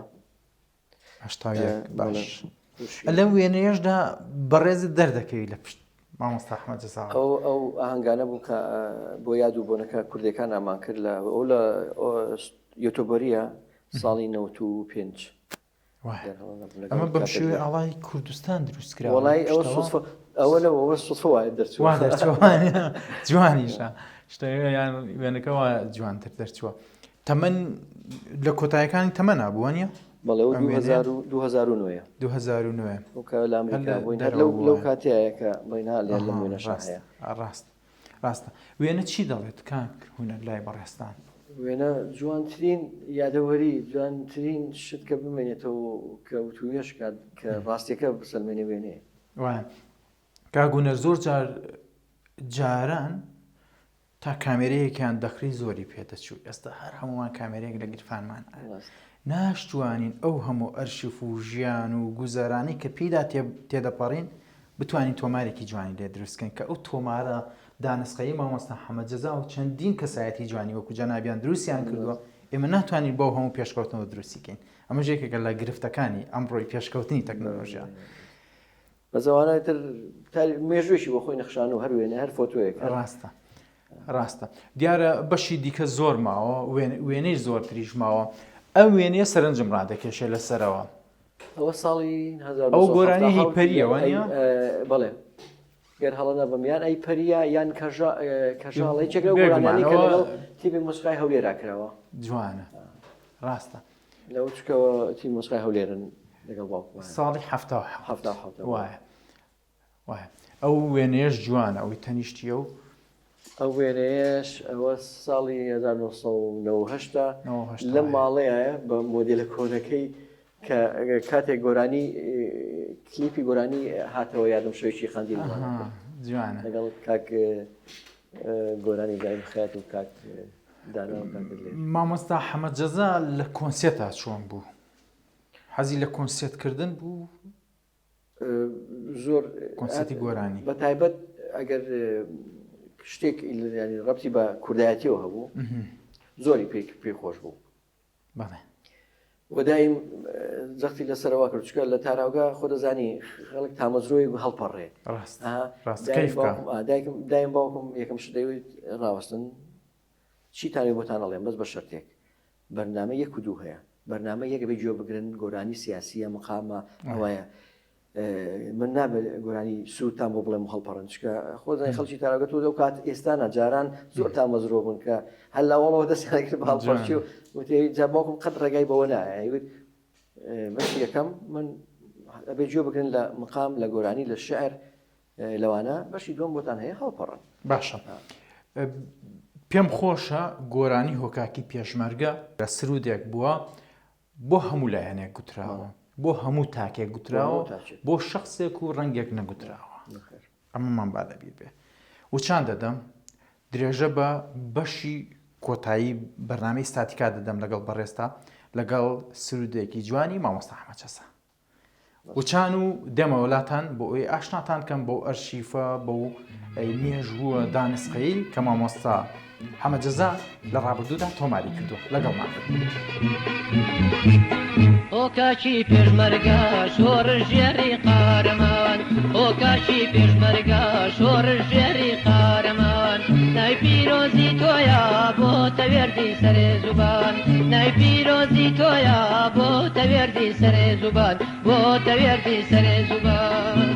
81 باش لەم وێنەیەشدا بەڕێزت دەردەکەوی لە پشت مامۆستا ئەحمەد جەزا ئەو ئەو ئاهەنگانە بوو کە بۆ یاد و بۆنەکە کوردەکان ئامان کرد لە ئەو لە یۆتۆبەریە ساڵی 95 ئەمە بەم شێوەی ئاڵای کوردستان دروست کرا وڵی ئەوە سوفە ئەوە لەوە ئەوە سوفە وایە دەرچووە جوانیشە شتەیان وێنەکەەوە جوانتر دەرچووە تەمەن لە کۆتایەکانی تەمەنا بووە نیە؟ بەڵێ ئەو 2009 2009 ئەو کە لە ئەمریکا بووین هەر لەو لەو کاتەیە کە بڵێین ها لێ لەم وێنەشا هەیە. ڕاست ڕاستە وێنە چی دەڵێت کاک هونەر لای بەڕێزتان؟ وێنە جوانترین یادەوەری جوانترین شت کە بمێنێتەوە کە وتووێژ کات کە ڕاستیەکە بسەلمێنێ وێنەیە. وایە کاک هونەر زۆر جار جاران تا کامێرەیەکیان دەکڕی زۆری پێ دەچوو ئێستا هەر هەموومان کامێرەیەک لە گیرفانمان ناشتوانین ئەو هەموو ئەرشیف و ژیان و گوزەرانی کە پێیدا تێدەپەڕین بتوانین تۆمارێکی جوانی لێ دروستکەین کە ئەو تۆمارە دانسقەیی مامۆستا حەمە جەزا و چەندین کەسایەتی جوانی وەکو جەنابیان دروستیان کردووە ئێمە ناتوانین بەو هەموو پێشکەوتنەوە دروستی کەین ئەمەش یەکێکە لە گرفتەکانی ئەمڕۆی پێشکەوتنی تەکنەلۆژیا. بەس ئەوانە تر مێژوویەکی بۆ خۆی نەخشان و هەر وێنە هەر فۆتۆیەک ڕاستە ڕاستە دیارە بەشی دیکە زۆر ماوە وێنەی زۆرتریش ماوە ئەم وێنەیە سەرنجم ڕادەکێشێ لەسەرەوە ئەوە ساڵی ئەو گۆرانی هی پەریەوە بەڵێ گەر هەڵە نەبم یان ئەی پەریە یان کەژاڵ یەکێک لەو گۆرانیانەی کە لەگەڵ تیپی مۆسیقای هەولێرا کراوە جوانە ڕاستە لەو چکەوە تیپی مۆسیقای هەولێرن لەگەڵ باوکم ساڵی 77 وایە وایە ئەو وێنەیەش جوانە ئەوەی تەنیشتیە و ئەو وێنەیەش ئەوە ساڵی 1998 لەم ماڵەیە بە مۆدێلە کۆنەکەی کە کاتێک گۆرانی کلیپی گۆرانی هاتەوە یادم شەوێکی قەندیل جوانە لەگەڵ کاک گۆرانی دایم خەیات و کاک دانا و کاک دلێر. مامۆستا حەمە جەزا لە کۆنسێرتا چۆن بوو؟ حەزی لە کۆنسێرت کردن بوو؟ زۆر کۆنسێرتی گۆرانی بە تایبەت ئەگەر شتێک ینی ڕەبتی بە کوردایەتیەوە هەبوو زۆری پێ پێ خۆش بوو. بەڵێ. وە دایم جەختی لەسەرەوە کرد چونکە لە تاراوگە خۆ دەزانی خەڵک تامەزرۆی هەڵپەڕێ ڕاست ڕاست کەیف بکە. دایکم دایم باوکم یەکەم شت دەیوت ڕاوەستن چیتان وێ بۆتان ئەڵێم بەس بە شەرتێک بەرنامە یەک و دوو هەیە بەرنامە یەک بێ گوێ بگرن گۆرانی سیاسیە مقامە ئەوەیە من نابێت گۆرانی سوودتان بۆ بڵێم و هەڵپەڕن چکە خۆزای خەڵکی تاراوگە تۆ لەو کات ئێستا نا جاران زۆر تامەزرۆ بوون کە هەر لاوەڵەوە دەستیان کرد بە هەڵپەڕکی و وتی جا باوکم قەت ڕێگای بەوە نایە وت بەشی یەکەم من ئەبێ گوێ بگرن لە مقام لە گۆرانی لە شعر لەوانە بەشی دووەم بۆتان هەیە هەڵپەڕن. باشە پێم خۆشە گۆرانی هۆکاکی پێشمەرگە سرودێک بووە بۆ هەموو لایەنێک گوتراوە، بۆ هەموو تاکێک گوتراوە، بۆ شەخسێک و ڕەنگێک نەگوتراوە. ئەمەمان با لەبیر بێ. وچان دەدەم، درێژە بە بەشی کۆتایی بەرنامەی ستاتیکا دەدەم لەگەڵ بەڕێزتا، لەگەڵ سرودێکی جوانی مامۆستا ئەحمەد چەسا. وچان و دێمەوە لاتان بۆ ئەوەی ئاشناتان کەم بەو ئەرشیفە بەو مێژووە دانسقەی کە مامۆستا حەمە جەزا لە ڕابردوودا تۆماری کردووە لەگەڵمان بن. ئۆ کاکی پێشمەرگە شۆڕشگێڕی قارەمان ئۆ کاکی پێشمەرگە شۆڕشگێڕی قارەمان. ناوی پیرۆزی تۆیا بۆتە وێردی سەرێ زوبان ناوی پیرۆزی تۆیا بۆتە وێردی سەرێ زوبان بۆتە وێردی سەرێ زوبان.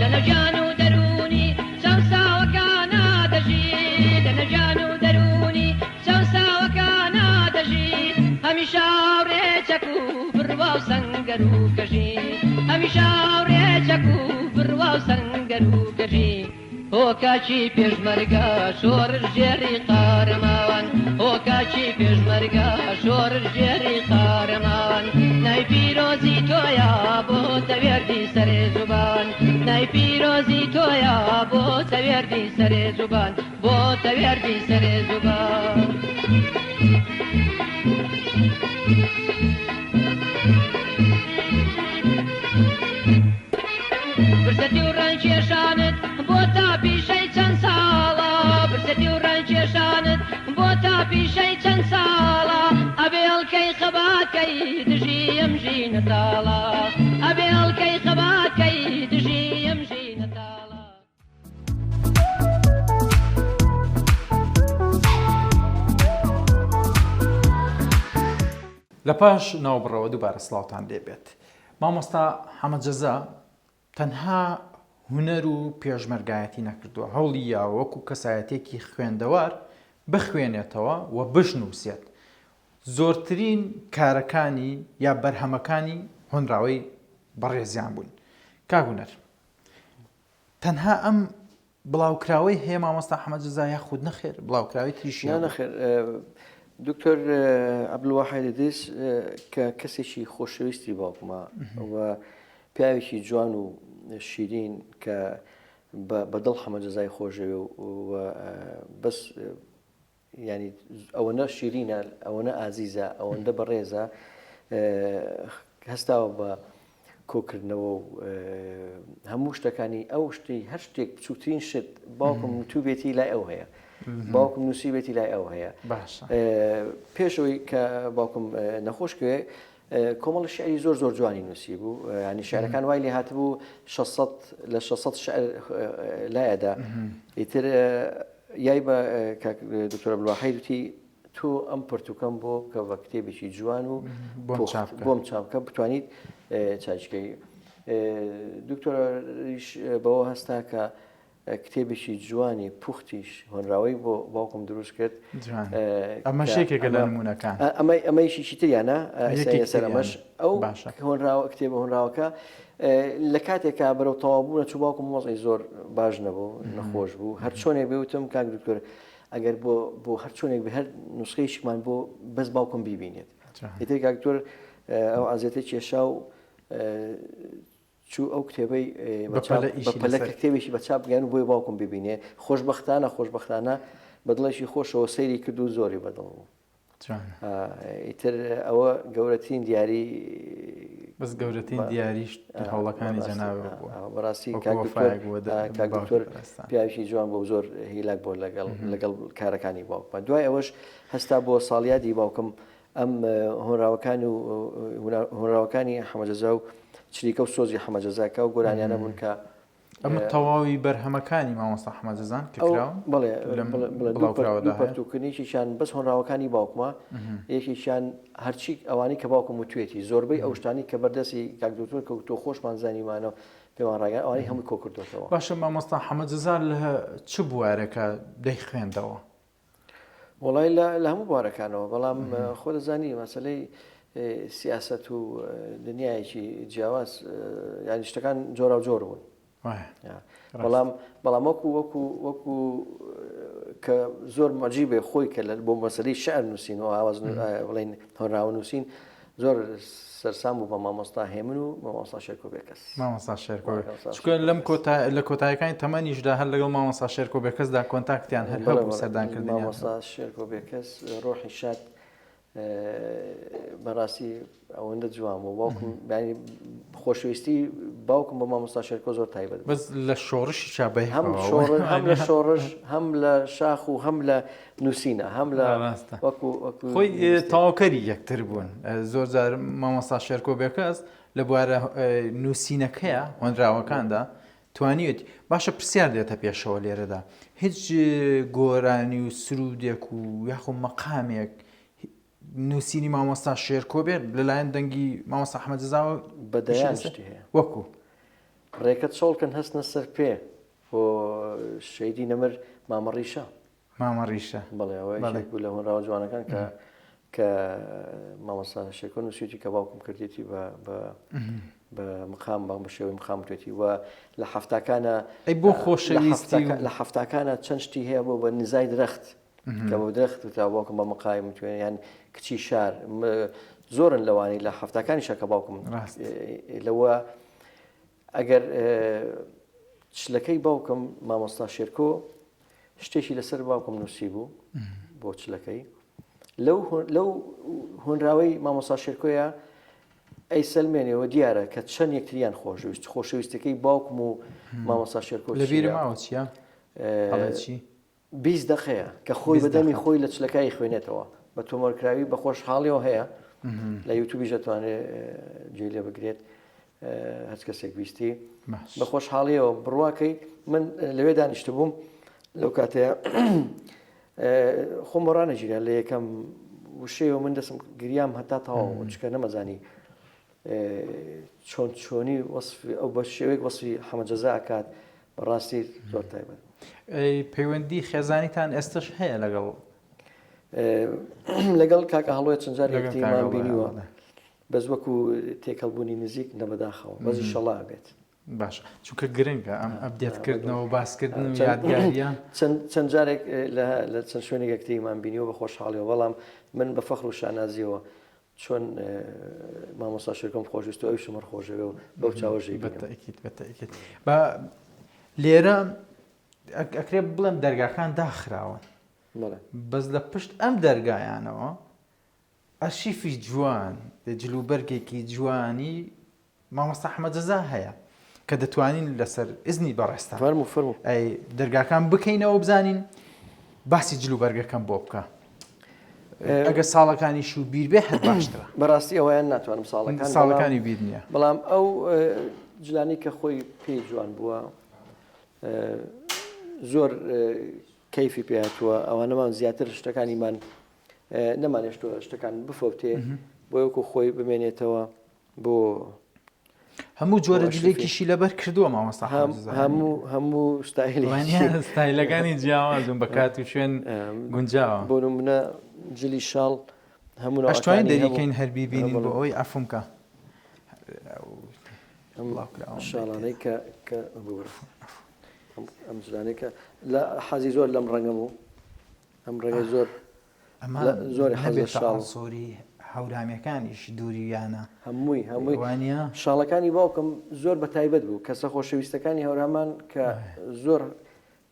دەنە گیان و دەروونی چەوساوەکانا دەژی دەنە گیان و دەروونی چەوساوەکانا دەژی هەمیشە هاوڕێ چەک و بڕوا و سەنگەر و کەژی هەمیشە هاوڕێ چەک و بڕوا و سەنگەر و کەژی هۆ کاکی پێشمەرگە شۆڕشگێڕی قارەمان هۆ کاکی پێشمەرگە شۆڕشگێڕی قارەمان نای پیرۆزی تۆیا بۆتە وێردی سەرێ زوبان نای پیرۆزی تۆیا بۆتە وێردی سەرێ زوبان بۆتە وێردی سەرێ زوبان. برسەتی و ڕەنجکێشانت بۆ تا پیشەی چەند ساڵە برسەتی و ڕەنجکێشانت بۆ تا پیشەی چەند ساڵە ئەبێ هەڵکەی خەباتکەی دژی ئەم ژینە تاڵە ئەبێ هەڵکەی خەباتکەی دژی ئەم ژینە تاڵە. لە پاش ناوبڕەوە دووبارە سڵاوتان لێ بێت. مامۆستا حەمە جەزا تەنها هونەر و پێشمەرگایەتی نەکردووە، هەوڵی یاوە وەکو کەسایەتیەکی خوێندەوار بخوێنێتەوە و بشنووسێت. زۆرترین کارەکانی یا بەرهەمەکانی هۆنراوەی بەڕێزیان بوون. کاک هونەر تەنها ئەم بڵاوکراوەی هەیە مامۆستا حەمە جەزا یاخود نەخێر بڵاوکراوەی تریشی نا هەبوو؟ نەخێر دکتۆر عەبدولواحید ئیدریس کە کەسێکی خۆشەویستی باوکمە و پیاوێکی جوان و شیرین کە بە دڵ حەمە جەزای خۆشەوێ و بەس یانی ئەوەنە شیرینە ئەوەنە ئازیزە ئەوەندە بەڕێزە هەستاوە بە کۆکردنەوە و هەموو شتەکانی ئەو شتی هەر شتێک بچووکترین شت باوکم وتوبێتی لای ئەو هەیە باوکم نووسیبێتی لای ئەو هەیە پێشەوەی کە باوکم نەخۆشکوێ کۆمەڵە شعری زۆر زۆر جوانی نووسی بوو ینی شعرەکان وای لێ هاتبوو 600 لە 600 شعر لایەدا ئیتر یای بە دکتۆر عەبدولواحید وتی تۆ ئەم پرتوکەم بۆ بکە بە کتێبێکی جوان و بۆم چاپ بکە بتوانیت چاچکەی دکتۆریش بەوە هەستا کە کتێبێکی جوانی پوختیش هۆنراوەی بۆ باوکم دروست کرد. جوان. ئەمەش یەکێکە لە نموونەکان. ئەمە ئەمەیشی تریانە یەکێکی سەر ئەمەش تریانە. ئەو باشە. هۆنراوە کتێبە هۆنراوەکە لە کاتێکا بەرەو تەواو بوونە چوو باوکم وەزعی زۆر باش نەبوو نەخۆش بوو هەر چۆنێک بێ وتم کاک دکتۆر ئەگەر بۆ بۆ هەر چۆنێک بێ هەر نوسخەیەکمان بۆ بەس باوکم بیبینێت جوان. ئیتر کاک دکتۆر ئەو عەزێتەی کێشا و چوو ئەو کتێبەی بە چاپ بەپەلە ئیشی بە پەلە لەسەر کتێبێکی بە چاپ بگەیان و بۆی باوکم ببینێ خۆشبەختانە خۆشبەختانە بە دڵێکی خۆشەوە سەیری کرد و زۆری بە دڵ بوو جوانە. ئیتر ئەوە گەورەترین دیاری بەس گەورەترین بە دیاریش هەوڵەکانی بەڕاستی جەنابت بووە بەڕاستی وەکو کاک دکتۆر وەفایەک بووە کاک باوکی دکتۆر بەڕێزتان. پیاوێکی جوان بوو زۆر هیلاک بووە لەگەڵ لەگەڵ کارەکانی باوکمان دوای ئەوەش هەستا بۆ ساڵیادی باوکم ئەم هۆنراوەکان و هۆنراوەکانی حەمەجەزا و چریکە و سۆزی حەمەجەزا کە ئەو گۆرانیانە بوون کە ئەمە تەواوی بەرهەمەکانی مامۆستا حەمەجەزان کە کراون بەڵێ لەم بڵێ بڵاوکراوەدا دوو هەیە؟ پەرتووکن یەکێکیان بەس هۆنراوەکانی باوکمە یەکێکیان هەرچی ئەوانەی کە باوکم وتوێتی زۆربەی ئەو شتانەی کە بەردەستی کاک دکتۆر کەوتووە خۆشمان زانیمانە و پێمان ڕاگەیاند ئەوانەی هەمووی کۆکردۆتەوە. باشە مامۆستا حەمەجەزا لە چ بوارێکا دەیخوێندەوە؟ وەڵای لە لە هەموو بوارەکانەوە بەڵام خۆ دەزانی مەسەلەی سیاسەت و دنیایەکی جیاواز یانی شتەکان جۆرا و جۆر بوون بەڵام بەڵام وەکو وەکو وەکو کە زۆر مەجیبێ خۆی کە لە بۆ مەسەلەی شعر نووسین و ئاواز بڵێن هۆنراوە نووسین زۆر سەرسام بوو بە مامۆستا هێمن و مامۆستا شێرکۆ بێکەس. مامۆستا شێرکۆ مامۆستا چونکە شێرکۆ لەم بێکەس. کۆتا لە کۆتایەکانی تەمەنیشدا هەر لەگەڵ مامۆستا شێرکۆ بێکەسدا کۆنتاکتیان هەر بەڵێ هەبوو بەڵێ سەردانکردنیان مامۆستا هەبوو. شێرکۆ بێکەس ڕۆحی شاد. بەڕاستی ئەوەندە جوان بوو باوکم ینی خۆشەویستی باوکم بۆ مامۆستا شێرکۆ زۆر تایبەت بەس لە شۆڕشی چابە هەم شۆڕ هەم لە شۆڕش هەم لە شاخ و هەم لە نووسینە هەم لە وەکو خۆی تەواوکەری یەکتر بوون زۆر جار مامۆستا شێرکۆ بێکەس لە بوارە نووسینەکەیە هۆنراوەکاندا توانیوێتی باشە پرسیار دێتە پێشەوە لێرەدا هیچ گۆرانی و سرودێک و یاخۆ مەقامێک نووسینی مامۆستا شێرکۆ بێت لەلایەن دەنگی مامۆستا ئەحمەد جەزاوە بە دەیان شتی هەیە وەکو ڕێکە چۆڵکن هەستنە سەر پێ بۆ شەیدی نەمر مامە ڕیشە مامە ڕیشە بەڵێ ئەوە یەکێک بوو لە هۆنراوە جوانەکان کە کە مامۆستا شێرکۆ نووسیوتی کە باوکم کردێتی بە بە بە مقام بە بە شێوەی مقام وتێتی و لە حەفتاکانە ئەی بۆ خۆشەویستی لە حەفتاکانە چەند شتی هەیە بۆ بە نزای درەخت کە بە درەخت وترا باوکم بە مقایم وتوێ یان کچی شار زۆرن لەوانەی لە حەفتاکانیشە کە باوکم لەوە ئەگەر چلەکەی باوکم مامۆستا شێرکۆ شتێکی لەسەر باوکم نووسی بوو بۆ چلەکەی لەو لەو هۆنراوەی مامۆستا شێرکۆیە ئەی سەلمێنەوە دیارە کە چەند یەکتریان خۆشویست خۆشەویستەکەی باوکم و مامۆستا شێرکۆ لەبیرم ماوە چییە؟ چی؟ 20 دقەیە کە خۆی بە دەمی خۆی لە چلەکای خوێنێتەوە بە تۆمارکراوی بە خۆشحاڵیەوە هەیە لە یوتوبیش دەتوانێت گوێی لێ بگرێت هەچ کەسێک ویستی بە خۆشحاڵیەوە بڕواکەی من لەوێ دانیشت بووم لەو کاتەیە خۆم بۆڕانەگیرا لە یەکەم وشەیەوە من دەسم گریام هەتا تەواو چکە نەمەزانی چۆن چۆنی وەسفی ئەو بە شێوەیەک وەسفی حەمە جەزا ئەکات بەڕاستی زۆر تایبەت پەیوەندی خێزانیتان ئێستش هەیە لەگەڵ لەگەڵ کاکە هەڵۆی چەند جار یەکتریمان بینیوە بەس وەکو تێکەڵبوونی نزیک نەبەداخەوە بەس ئیشەڵا بێت باش چونکە گرنگە ئەم ئەپدێتکردنەوە باسکردن و یادگاریە چەند جارێک لە چەند شوێنێک یەکتریمان بینیوە بە خۆشحاڵیەوە بەڵام من بە فەخر و شانازیەوە چۆن مامۆستا شێرکۆم خۆشویست و ئەویشم هەر خۆشەوێ و بەو چاوە ژێی بینم. بەتەئکید بەتەئکید با لێرە ئەکرێ بڵێم دەرگاکان داخراون بەڵێ بەس لە پشت ئەم دەرگایانەوە ئەرشیفی جوان جلوبەرگێکی جوانی مامۆستا حەمە جەزا هەیە کە دەتوانین لەسەر ئزنی بەڕێزتان فەرموو فەرموو ئەی دەرگاکان بکەینەوە بزانین باسی جل و بەرگەکەم بۆ بکە ئەگە ساڵەکانی شو بیر بێ هەر باشترە بەڕاستی ئەویان ناتوانم ساڵەکان ساڵەکانی بیر نییە بەڵام ئەو جلانی کە خۆی پێی جوان بووە زۆر کەیفی پێهاتووە ئەوانەمان زیاتر شتەکانیمان نەمانێشتووە شتەکان بفەوتێ بۆ وەکو خۆی بمێنێتەوە بۆ هەموو جۆرە جلێکیشی لەبەر کردووە مامۆستا هەموو هەموو ستایلی ستایلەکانی جیاوازن بە کات و شوێن گونجاوە بۆ نمونە جلی شاڵ هەموو ئەشتوانین دەریکەین هەر بیبینین بۆ ئەوەی عەفوم کە شاڵانەی کە کە ئەم جلانەی کە لە حەزی زۆر لەم ڕەنگە بوو ئەم ڕەنگە زۆر ئەمە زۆری حەز لە نەبێتە شاڵ. عەنسوری هەورامیەکانیش دوریانە هەمووی هەمووی وانیە؟ شاڵەکانی باوکم زۆر بە تایبەت بوو کەسە خۆشەویستەکانی هەورامان کە زۆر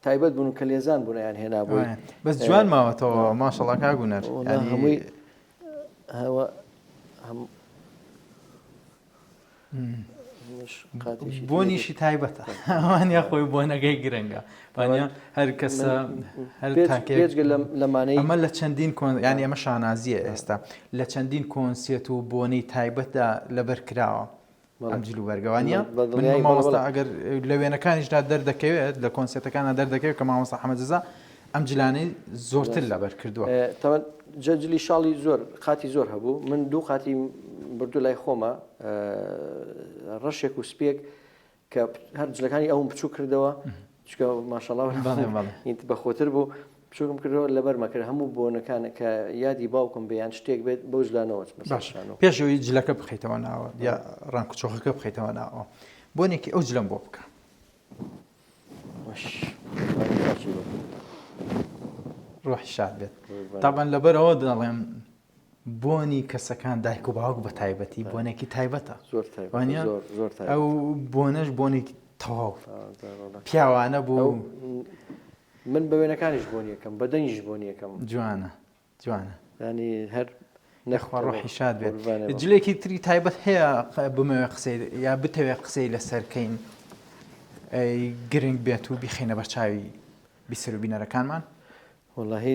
تایبەت بوون و کە لێزان بوون ئەیان هێنابووی وایە. بەس جوان ماوەتەوە ماشەڵا کاک هونەر وەڵا یانی هەمووی هەوە هەم بۆنیشی تایبەتە ئەوانە خۆی بۆنەکەی گرنگە وانە هەر کەسە هەر تاکێک لەمانەی ئەمە لە چەندین کۆن ینی ئەمە شانازیە ئێستا لە چەندین کۆنسێت و بۆنەی تایبەتدا لەبەر کراوە ئەم جل و بەرگەوانە مامۆستا ئەگەر لە وێنەکانیشدا دەردەکەوێت لە کۆنسێتەکانە دەردەکەوێت کە مامۆستا حەمەجزا ئەم جلانەی زۆرتر لەبەر کردووە. تەبعەن جە جلی شاڵی زۆر قاتی زۆر هەبوو من دوو قاتی بردو لای خۆمە ڕەشێک و سپیەک کە هەر جلەکانی ئەوم بچوو کردەوە چکە ماشەڵا بەخۆتر بوو بچووکم کردەوە لەبەر مەکرد هەموو بۆنەکان کە یادی باوکم بێ یان شتێک بێت بەو جلانەوە باش پێشەوەی جلەکە بخەیتەوە ناوە یا ڕانکوچۆخەکە بخەیتەوە ناوە بۆنێکی ئەو جلەم بۆ بکە ڕۆحی شاد بێت تابان لەبەرەوە دەڵێم بۆنی کەسەکان دایک و باوک بە تایبەتی بۆنێکی تایبەتە ئەو بۆنەش بۆنێکی تەواو پیاوانە بوو من بە وێنەکانیش بۆنیەکەم بە دەنگیش بۆنیەکەم جوانە جوانە ینی هەر. نەخوا ڕۆحی شاد بێت. جلێکی تری تایبەت هەیە بمەوێ قسەی یا بتەوێ قسەی لەسەر کەین گرنگ بێت و بیخینە بەرچاوی بیسەر و بینەرەکانمان؟ وەڵاهی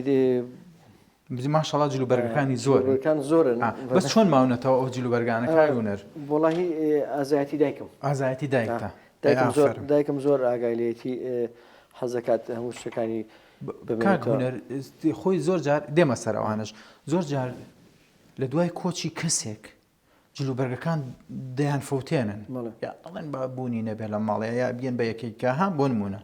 ماشەڵا جل و بەرگەکانی زۆر بەرگەکان زۆرن بەس چۆن ماونەتەوە ئەو جل و بەرگانە کاک هونەر؟ وەڵاهی ئازایەتی دایکم ئازایەتی دایکتە دایکم زۆر دایکم زۆر ئاگای لێتی حەزەکات هەموو شتەکانی کاک هونەر خۆی زۆر جار دێمە سەر ئەوانش زۆر جار لە دوای کۆچی کەسێک جلوبەرگەکان دەیان فەوتێنن یا ئەڵێن با بوونی نەبێ لە ماڵێ یا بیەن بە یەکێکە ها بۆ نمونە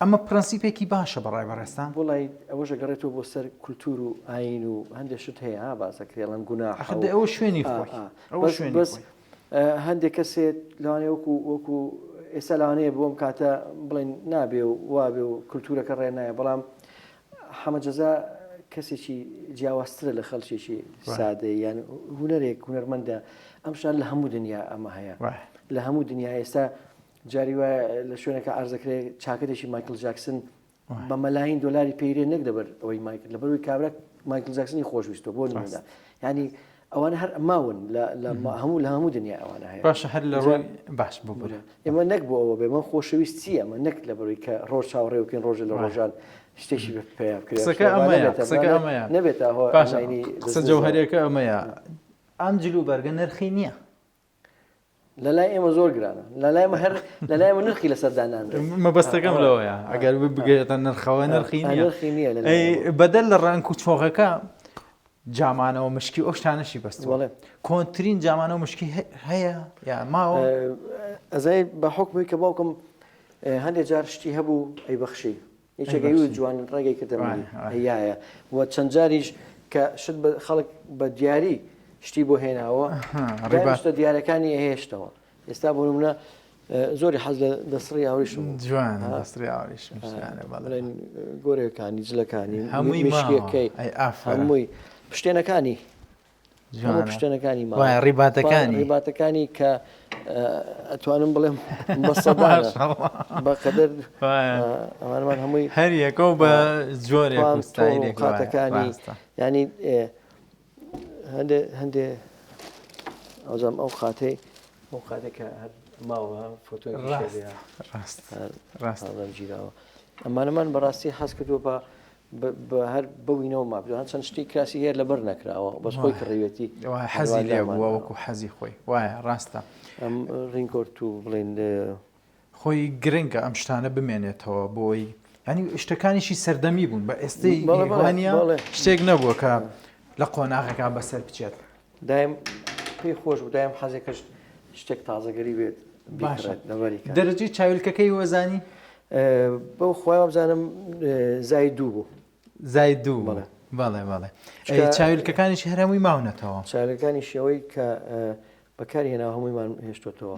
ئەمە پرەنسیپێکی باشە بەڕای بەڕێزتان؟ وەڵای ئەوەش ئەگەڕێتەوە بۆ سەر کولتوور و ئایین و هەندێک شت هەیە ها باس ئەکرێ ئەڵێن گوناحە ئەخر دە ئەوە شوێنی خۆی ئەوە بەس شوێنی بەس خۆی. هەندێک کەسێت لەوانەیە وەکو وەکو ئێستا لەوانەیە بۆم کاتە بڵێن نابێ و وابێ و کولتوورەکە ڕێ نایە بەڵام حەمە جەزا کەسێکی جیاوازترە لە خەڵکێکی سادە یان هونەرێک هونەرمەندە ئەم شان لە هەموو دنیا ئەمە هەیە لە هەموو دنیا ئێستا جاری وایە لە شوێنەکە عەرز دەکرێ چاکەتێکی مایکل جاکسن بە مەلاین دۆلاری پێیرێ نەک لەبەر ئەوەی مایکل لەبەروی کابرا مایکل جاکسنی خۆشویستوە بۆ نمونە ینی ئەوانە هەر ماون لە هەموو لە هەموو دنیا ئەوانە هەیە باشە هەر لە ڕۆی باش ببورە ئێمە نەک بۆ ئەوە بێ من خۆشەویست چییە ئەمە نەک لە بەروی کە ڕۆژ چاوەڕێ بکەین ڕۆژە لە ڕۆژان شتێکی پێیا بکرێت قسەکە ئەمەیە قسەکە ئەمەیە نەبێتە هۆ باشە قسە جەوهەرەکە ئەمەیە ئەم جل و بەرگە نرخی نییە لە لای ئێمە زۆر گرانە لە لای ئێمە هەر لە لای ئێمە نرخی لەسەر دانانرێت مەبەستەکەم لەوەیە ئەگەر بگەێتە نرخەوە نرخی نییە نرخی نییە لە لای ئێمە. بەدەر لە ڕەنگ و چۆغەکە جامانەوە مشکی ئەو شتانەشی بەستووە بەڵێ. کۆنترین جامانەوە مشکی هەیە یا ماوە ئەزای بە حوکمی کە باوکم هەندێک جار شتی هەبوو ئەیبەخشی یەکێک ئەیوت جوان ڕێگەی کردە منی یایە و چەند جاریش کە شت بە خەڵک بە دیاری شتی بۆ هێناوە ڕێباشتە دیارەکانی هێشتەوە ئێستا بۆ منە زۆری حەز لە دەسڕی ئاوریشم جوان دەسڕی ئاوریشم گۆرەکانی جلەکانی هەمووی مشکەکەی هەمووی پشتێنەکانی هەموو پشتێنەکانی ماوە وایە ڕیباتەکانی ڕیباتەکانی کە ئەتوانم بڵێم بە سەدانە بە قەدەر ئەوانمان هەمووی هەر یەکە و بە جۆرێک و ستایلێک قاتەکانی ینی هەندێ هەندێ ئەوزام ئەو قاتەی ئەو قاتێک کە هەر ماوە فۆتۆی ڕاست ڕاست گیراوە ئەمانەمان بەڕاستی حەز کردووە بە بە هەر بەوینەوە مابوو هەر چەند شتی کراسی هەیە لەبەر نەکراوە بەس خۆی کڕیوێتی حەزی لێ بووە وەکو حەزی خۆی وایە ڕاستە ئەم ڕینکۆرت و بڵێن خۆی گرنگە ئەم شتانە بمێنێتەوە بۆی ینی شتەکانیشی سەردەمی بوون بە ئێستەی وانە شتێک نەبووە کە لە قۆناغەکە بەسەر بچێت دایم پێی خۆش بوو دایم حەزێکە شتێک تازەگەری بێت باشە دەرەجەی چاویلکەکەی وەزانی بەو خۆی وابزانم زای دوو بوو زای دوو بەڵێ بەڵێ بەڵێ چاویلکەکانیش هەر هەمووی ماونەتەوە چاویلکەکانی شێوەی کە بەکاری هێناوە هەموویمان هێشتۆتەوە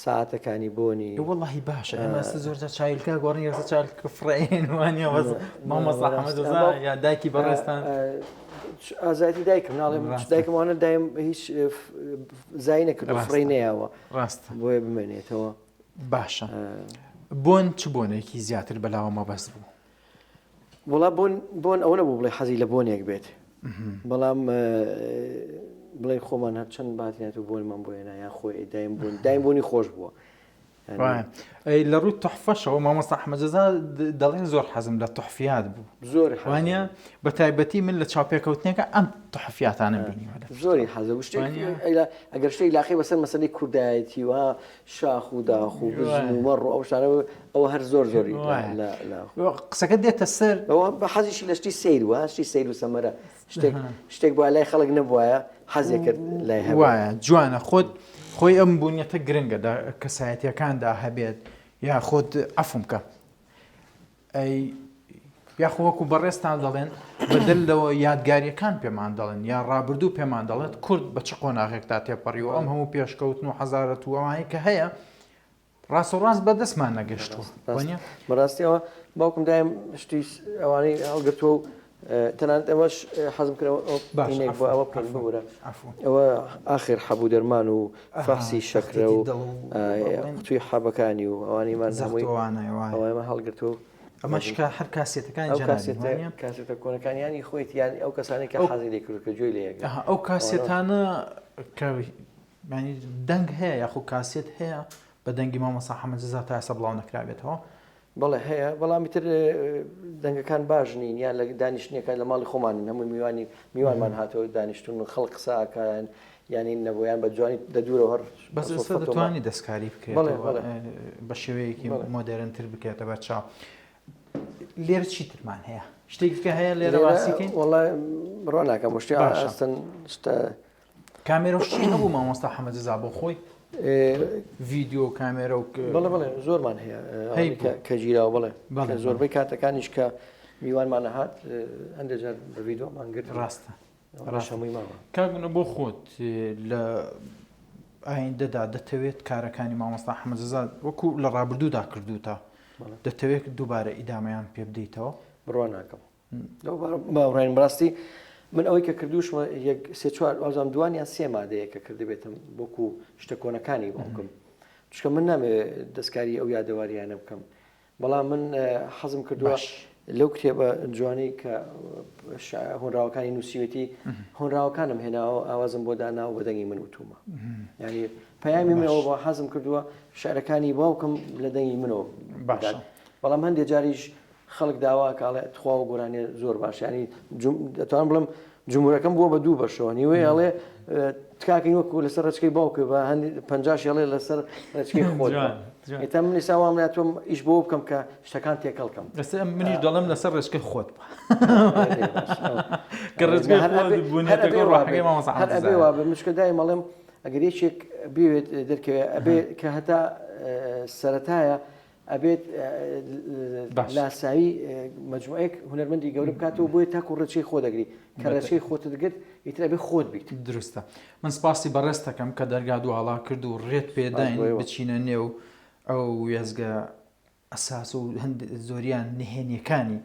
ساعتەکانی بۆنی وەڵی باشە ئێمە ئێستا زۆر جار چاویلکە گۆڕین یەکسەر چاویلکە فڕێن وانە بەس مامۆستا حەمەد ڕەزا یا دایکی بەڕێزتان ئازادی دایکم ناڵێم دایکم وانە دایم هیچ زای نەکرد فڕی نەیاوە ڕاست بۆیە بمێنێتەوە باشە بۆن چ بۆنێکی زیاتر بەلاوە مەبەست بوو وڵا بۆن بۆن ئەوە نەبوو بڵێ حەزی لە بۆنێک بێت بەڵام بڵێ خۆمان هەر چەند باتینات و بۆنمان بۆ هێنا یان خۆی دایم بوون دایم بۆنی خۆش بووە لە ڕووی تحفەشەوە مامۆستا ئەحمەد جەزا دەڵێن زۆر حەزم لە تحفیات بوو زۆر وانە بە تایبەتی من لە چاوپێکەوتنەکە ئەم تحفیاتانە بینیوە زۆری حەزە شتێک ئەگەر شتێک لاقی بەسەر مەسەلەی کوردایەتی و شاخ و داخ و بزن و مەڕ و ئەو شتانە ئەوە هەر زۆر زۆری قسەکە دێتە سەر ئەوە بە حەزیشی لە شتی سەیر وە شتی سەیر و سەمەرە شتێک شتێک بووە لای خەڵک نەبوایە حەزێ کرد لای هەبێت. وایە جوانە خۆت خۆی ئەم بونیەتە گرنگە لە کەسایەتیەکاندا هەبێت یا خۆت عەفوم کە ئەی یاخۆ وەکو بەڕێزتان دەڵێن بەدەر لەوە یادگاریەکان پێمان دەڵێن یا ڕابردوو پێمان دەڵێت کورد بە چ قۆناغێکدا تێپەڕیوە ئەم هەموو پێشکەوتن و حەزارەت و ئەوانەی کە هەیە ڕاستەوڕاست بە دەستمان نەگەشتووە وانیە؟ بەڕاستی ئەوە باوکم دایم شتی ئەوانەی هەڵگرتووە و تەنانەت ئەوەش حەزم کرد باش بۆ ئەوە بکەین ببورە ئەوە ئاخر حەبوو دەرمان و فەحسی شەکرە و قوتوی حەبەکانی و ئەوانەیمان هەمووی ئەوانەمان هەڵگرتووە. ئەمەش کە هەر کاسێتەکانی ئەو جەنابی کاسێتە وانیە؟ کاسێتە کۆنەکانیانی خۆیت یان ئەو کەسانەی کە ئەو حەزی لێ کردووە کە گوێی لێ ئەگرن ئەها ئەو ئەوانە کاسێتانە کە یانی دەنگ هەیە یاخۆ کاسێت هەیە بە دەنگی مامۆستا حەمە جەزا تا ئێستا بڵاو نەکرابێتەوە؟ بەڵێ هەیە بەڵام ئیتر دەنگەکان باش نین یان لە دانیشتنەکە لە ماڵی خۆمانن هەموو میوانی میوانمان هاتەوە دانیشتون و خەڵک قسە ئەکەن یانی نەبوو یان بە جوانی لە دوورەوە هەر بەس بە ئێستا سوتفە تۆمار دەتوانی دەستکاری بەڵێ بکرێتەوە بەڵێ بە شێوەیەکی بەڵێ مۆدێرنتر بکرێتە بەرچاو لێرە چیترمان هەیە شتێکی کە هەیە لێرە لێرە باسی کەین وەڵا بڕوا ناکەم شتی باشە ئاستن شتە کامێرە و شتی هەبوو مامۆستا حەمە جەزا بۆ خۆی ڤیدیۆ و کامێرە و بەڵێ بەڵێ زۆرمان هەیە هەی ئەوانەی کە کە گیراوە بەڵێ بەڵێ کە بەڵێ زۆربەی کاتەکانیش کە میوانمان هات هەندێک جار بە ڤیدیۆمان گرت ڕاستە ئەوانەش ڕاستە هەمووی ماوە کاک منە بۆ خۆت لە ئایندەدا دەتەوێت کارەکانی مامۆستا حەمە جەزا وەکو لە ڕابردوودا کردوتە بەڵێ دەتەوێت دووبارە ئیدامەیان پێ بدەیتەوە؟ بڕوا ناکەم لەو باوەڕاین بەڕاستی من ئەوەی کە کردوشمە یەک سێ چوار وازم دوان یان سێ مادەیە کە کردبێتم وەکو شتە کۆنەکانی باوکم چونکە من نامەوێ دەستکاری ئەو یادەواریانە بکەم بەڵام من حەزم کردووە باش لەو کتێبە جوانی کە هۆنراوەکانی نووسیوێتی هۆنراوەکانم هێناوە ئاوازم بۆ داناوە بە دەنگی من وتومە یعنی پەیامی باش منەوە بۆ حەزم کردووە شعرەکانی باوکم لە دەنگی منەوە باشە بدات بەڵام هەندێک جاریش خەڵک داوا ئەکا ئەڵێ تخوا ئەو گۆرانیە زۆر باشە یانی دەتوانم بڵێم جمهورەکەم بووە بە دوو بەشەوە نیوەی ئەڵێ تکاکەین وەکو لەسەر ڕێچکەی باوکە بە هەندی پەنجاش ئەڵێ لەسەر ڕێچکەی خۆت بە ئێتا من ئێستا وام لات تۆم ئیش بۆ بکەم کە شتەکان تێکەڵ کەم ئێستا منیش دەڵێم لەسەر ڕێچکەی خۆت بە کە ڕێچکەی خۆت بوونێتەکە ڕۆحەکەی مامۆستا هەر ئەبێ وا بێ مشکە دایم ئەڵێم ئەگەر یەکێک بێت دەرکەوێ ئەبێ کە هەتا سەرەتایە ئەبێت لاسایی مەجموعەیەک هونەرمەندی گەورە بکاتەوە بۆیە تاکو ڕێچەی خۆ دەگری کە ڕێچەی خۆتت گرت ئیتر ئەبێ خۆت بیت. دروستە من سپاسی بەڕێزت دەکەم کە دەرگات واڵا کرد و ڕێت پێداین بچینە نێو ئەو وێستگە ئەساس و هەند زۆریان نهێنیەکانی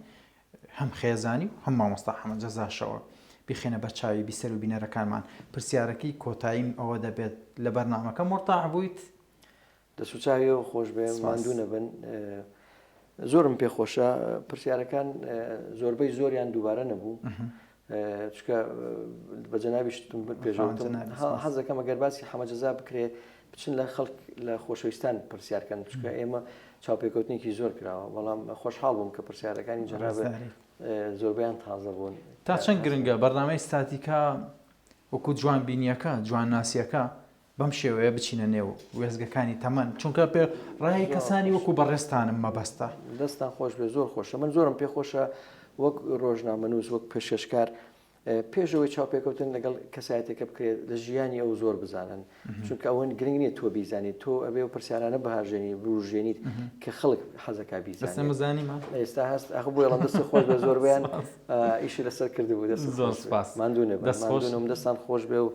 هەم خێزانی و هەم مامۆستا حەمە جەزاشەوە بیخەینە بەرچاوی بیسەر و بینەرەکانمان پرسیارەکەی کۆتاییم ئەوە دەبێت لە بەرنامەکە مورتاح بوویت؟ دەست و چاوی ئێوە خۆش بێ سپاس. ماندوو نەبن زۆرم پێ خۆشە پرسیارەکان زۆربەی زۆریان دووبارە نەبوو چکە بە جەنابی شتم پێشوتم جەنابی سپاس. حەز دەکەم ئەگەر باسی حەمە جەزا بکرێ بچن لە خەڵک لە خۆشەویستان پرسیارکەن چکە ئێمە چاوپێکەوتنێکی زۆر کراوە بەڵام خۆشحاڵ بووم کە پرسیارەکانی جەنابت ڕێزداری. زۆربەیان تازە بوون تا چەند گرنگە بەرنامەی ستاتیکا وەکو جوان بینیەکە جوان ناسیەکە بەم شێوەیە بچینە نێو وێستگەکانی تەمەن چونکە پێ ڕای کەسانی وەکو بەڕێزتانم مەبەستە. دەستتان خۆش بێت زۆر خۆشە من زۆرم پێ خۆشە وەک ڕۆژنامەنووس وەک پێشکەشکار پێش ئەوەی چاوپێکەوتن لەگەڵ کەسایەتێکە بکرێت لە ژیانی ئەو زۆر بزانن چونکە ئەوە گرنگ نییە تۆ بیزانیت تۆ ئەبێ و پرسیارانە بهاژێنی بورژێنیت کە خەڵک حەزەکە بەس بیزانێت زانیمان ئێستا هەست ئەخ بۆ یڵم دەستی خۆش بێ زۆربیان ئیشی لەسەر کردبوو دەست زۆر سپاس ماندوو نەبن دەست خۆش ماندوونم دەستان خۆش بێ و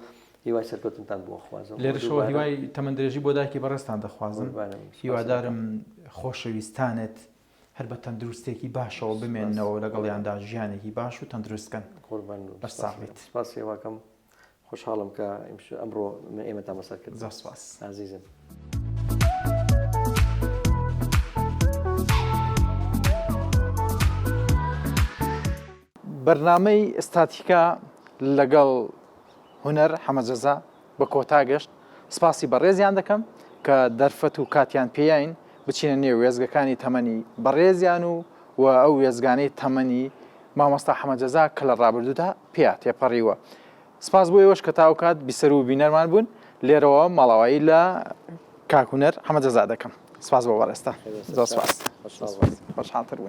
هیوای سەرکەوتنتان بۆ ئەخوازم و لێرەشەوە دووبارە هیوای تەمەندرێژی بۆ دایکی بەڕێزتان دەخوازم قوربانم سوپاست دەکەم. هیوادارم خۆشەویستانت هەر بە تەندروستێکی باشەوە سوپاس بمێننەوە لەگەڵیاندا ژیانێکی باش و تەندروست بکەن قوربان بم بەر سوپاست ساغ دەکەم بیت. سوپاسی هیواکەم خۆشحاڵم کە ئەمڕۆ من ئێمەتان بەسەر کردم زۆر سوپاس. ئازیزن. بەرنامەی ستاتیکا لەگەڵ هونەر حەمە جەزا بە کۆتا گەشت، سپاسی بەڕێزیان دەکەم کە دەرفەت و کاتیان پێیاین بچینە نێو وێستگەکانی تەمەنی بەڕێزیان و و ئەو وێستگانەی تەمەنی مامۆستا حەمە جەزا کە لە ڕابردوودا پێیا تێپەڕیوە. سپاس بۆ ئێوەش کە تا ئەو کات بیسەر و بینەرمان بوون. لێرەوە ماڵاوایی لە کاک هونەر حەمە جەزا دەکەم. سپاس بۆ بەڕێزتان. زۆر سپاس. خۆشحاڵتر بووین.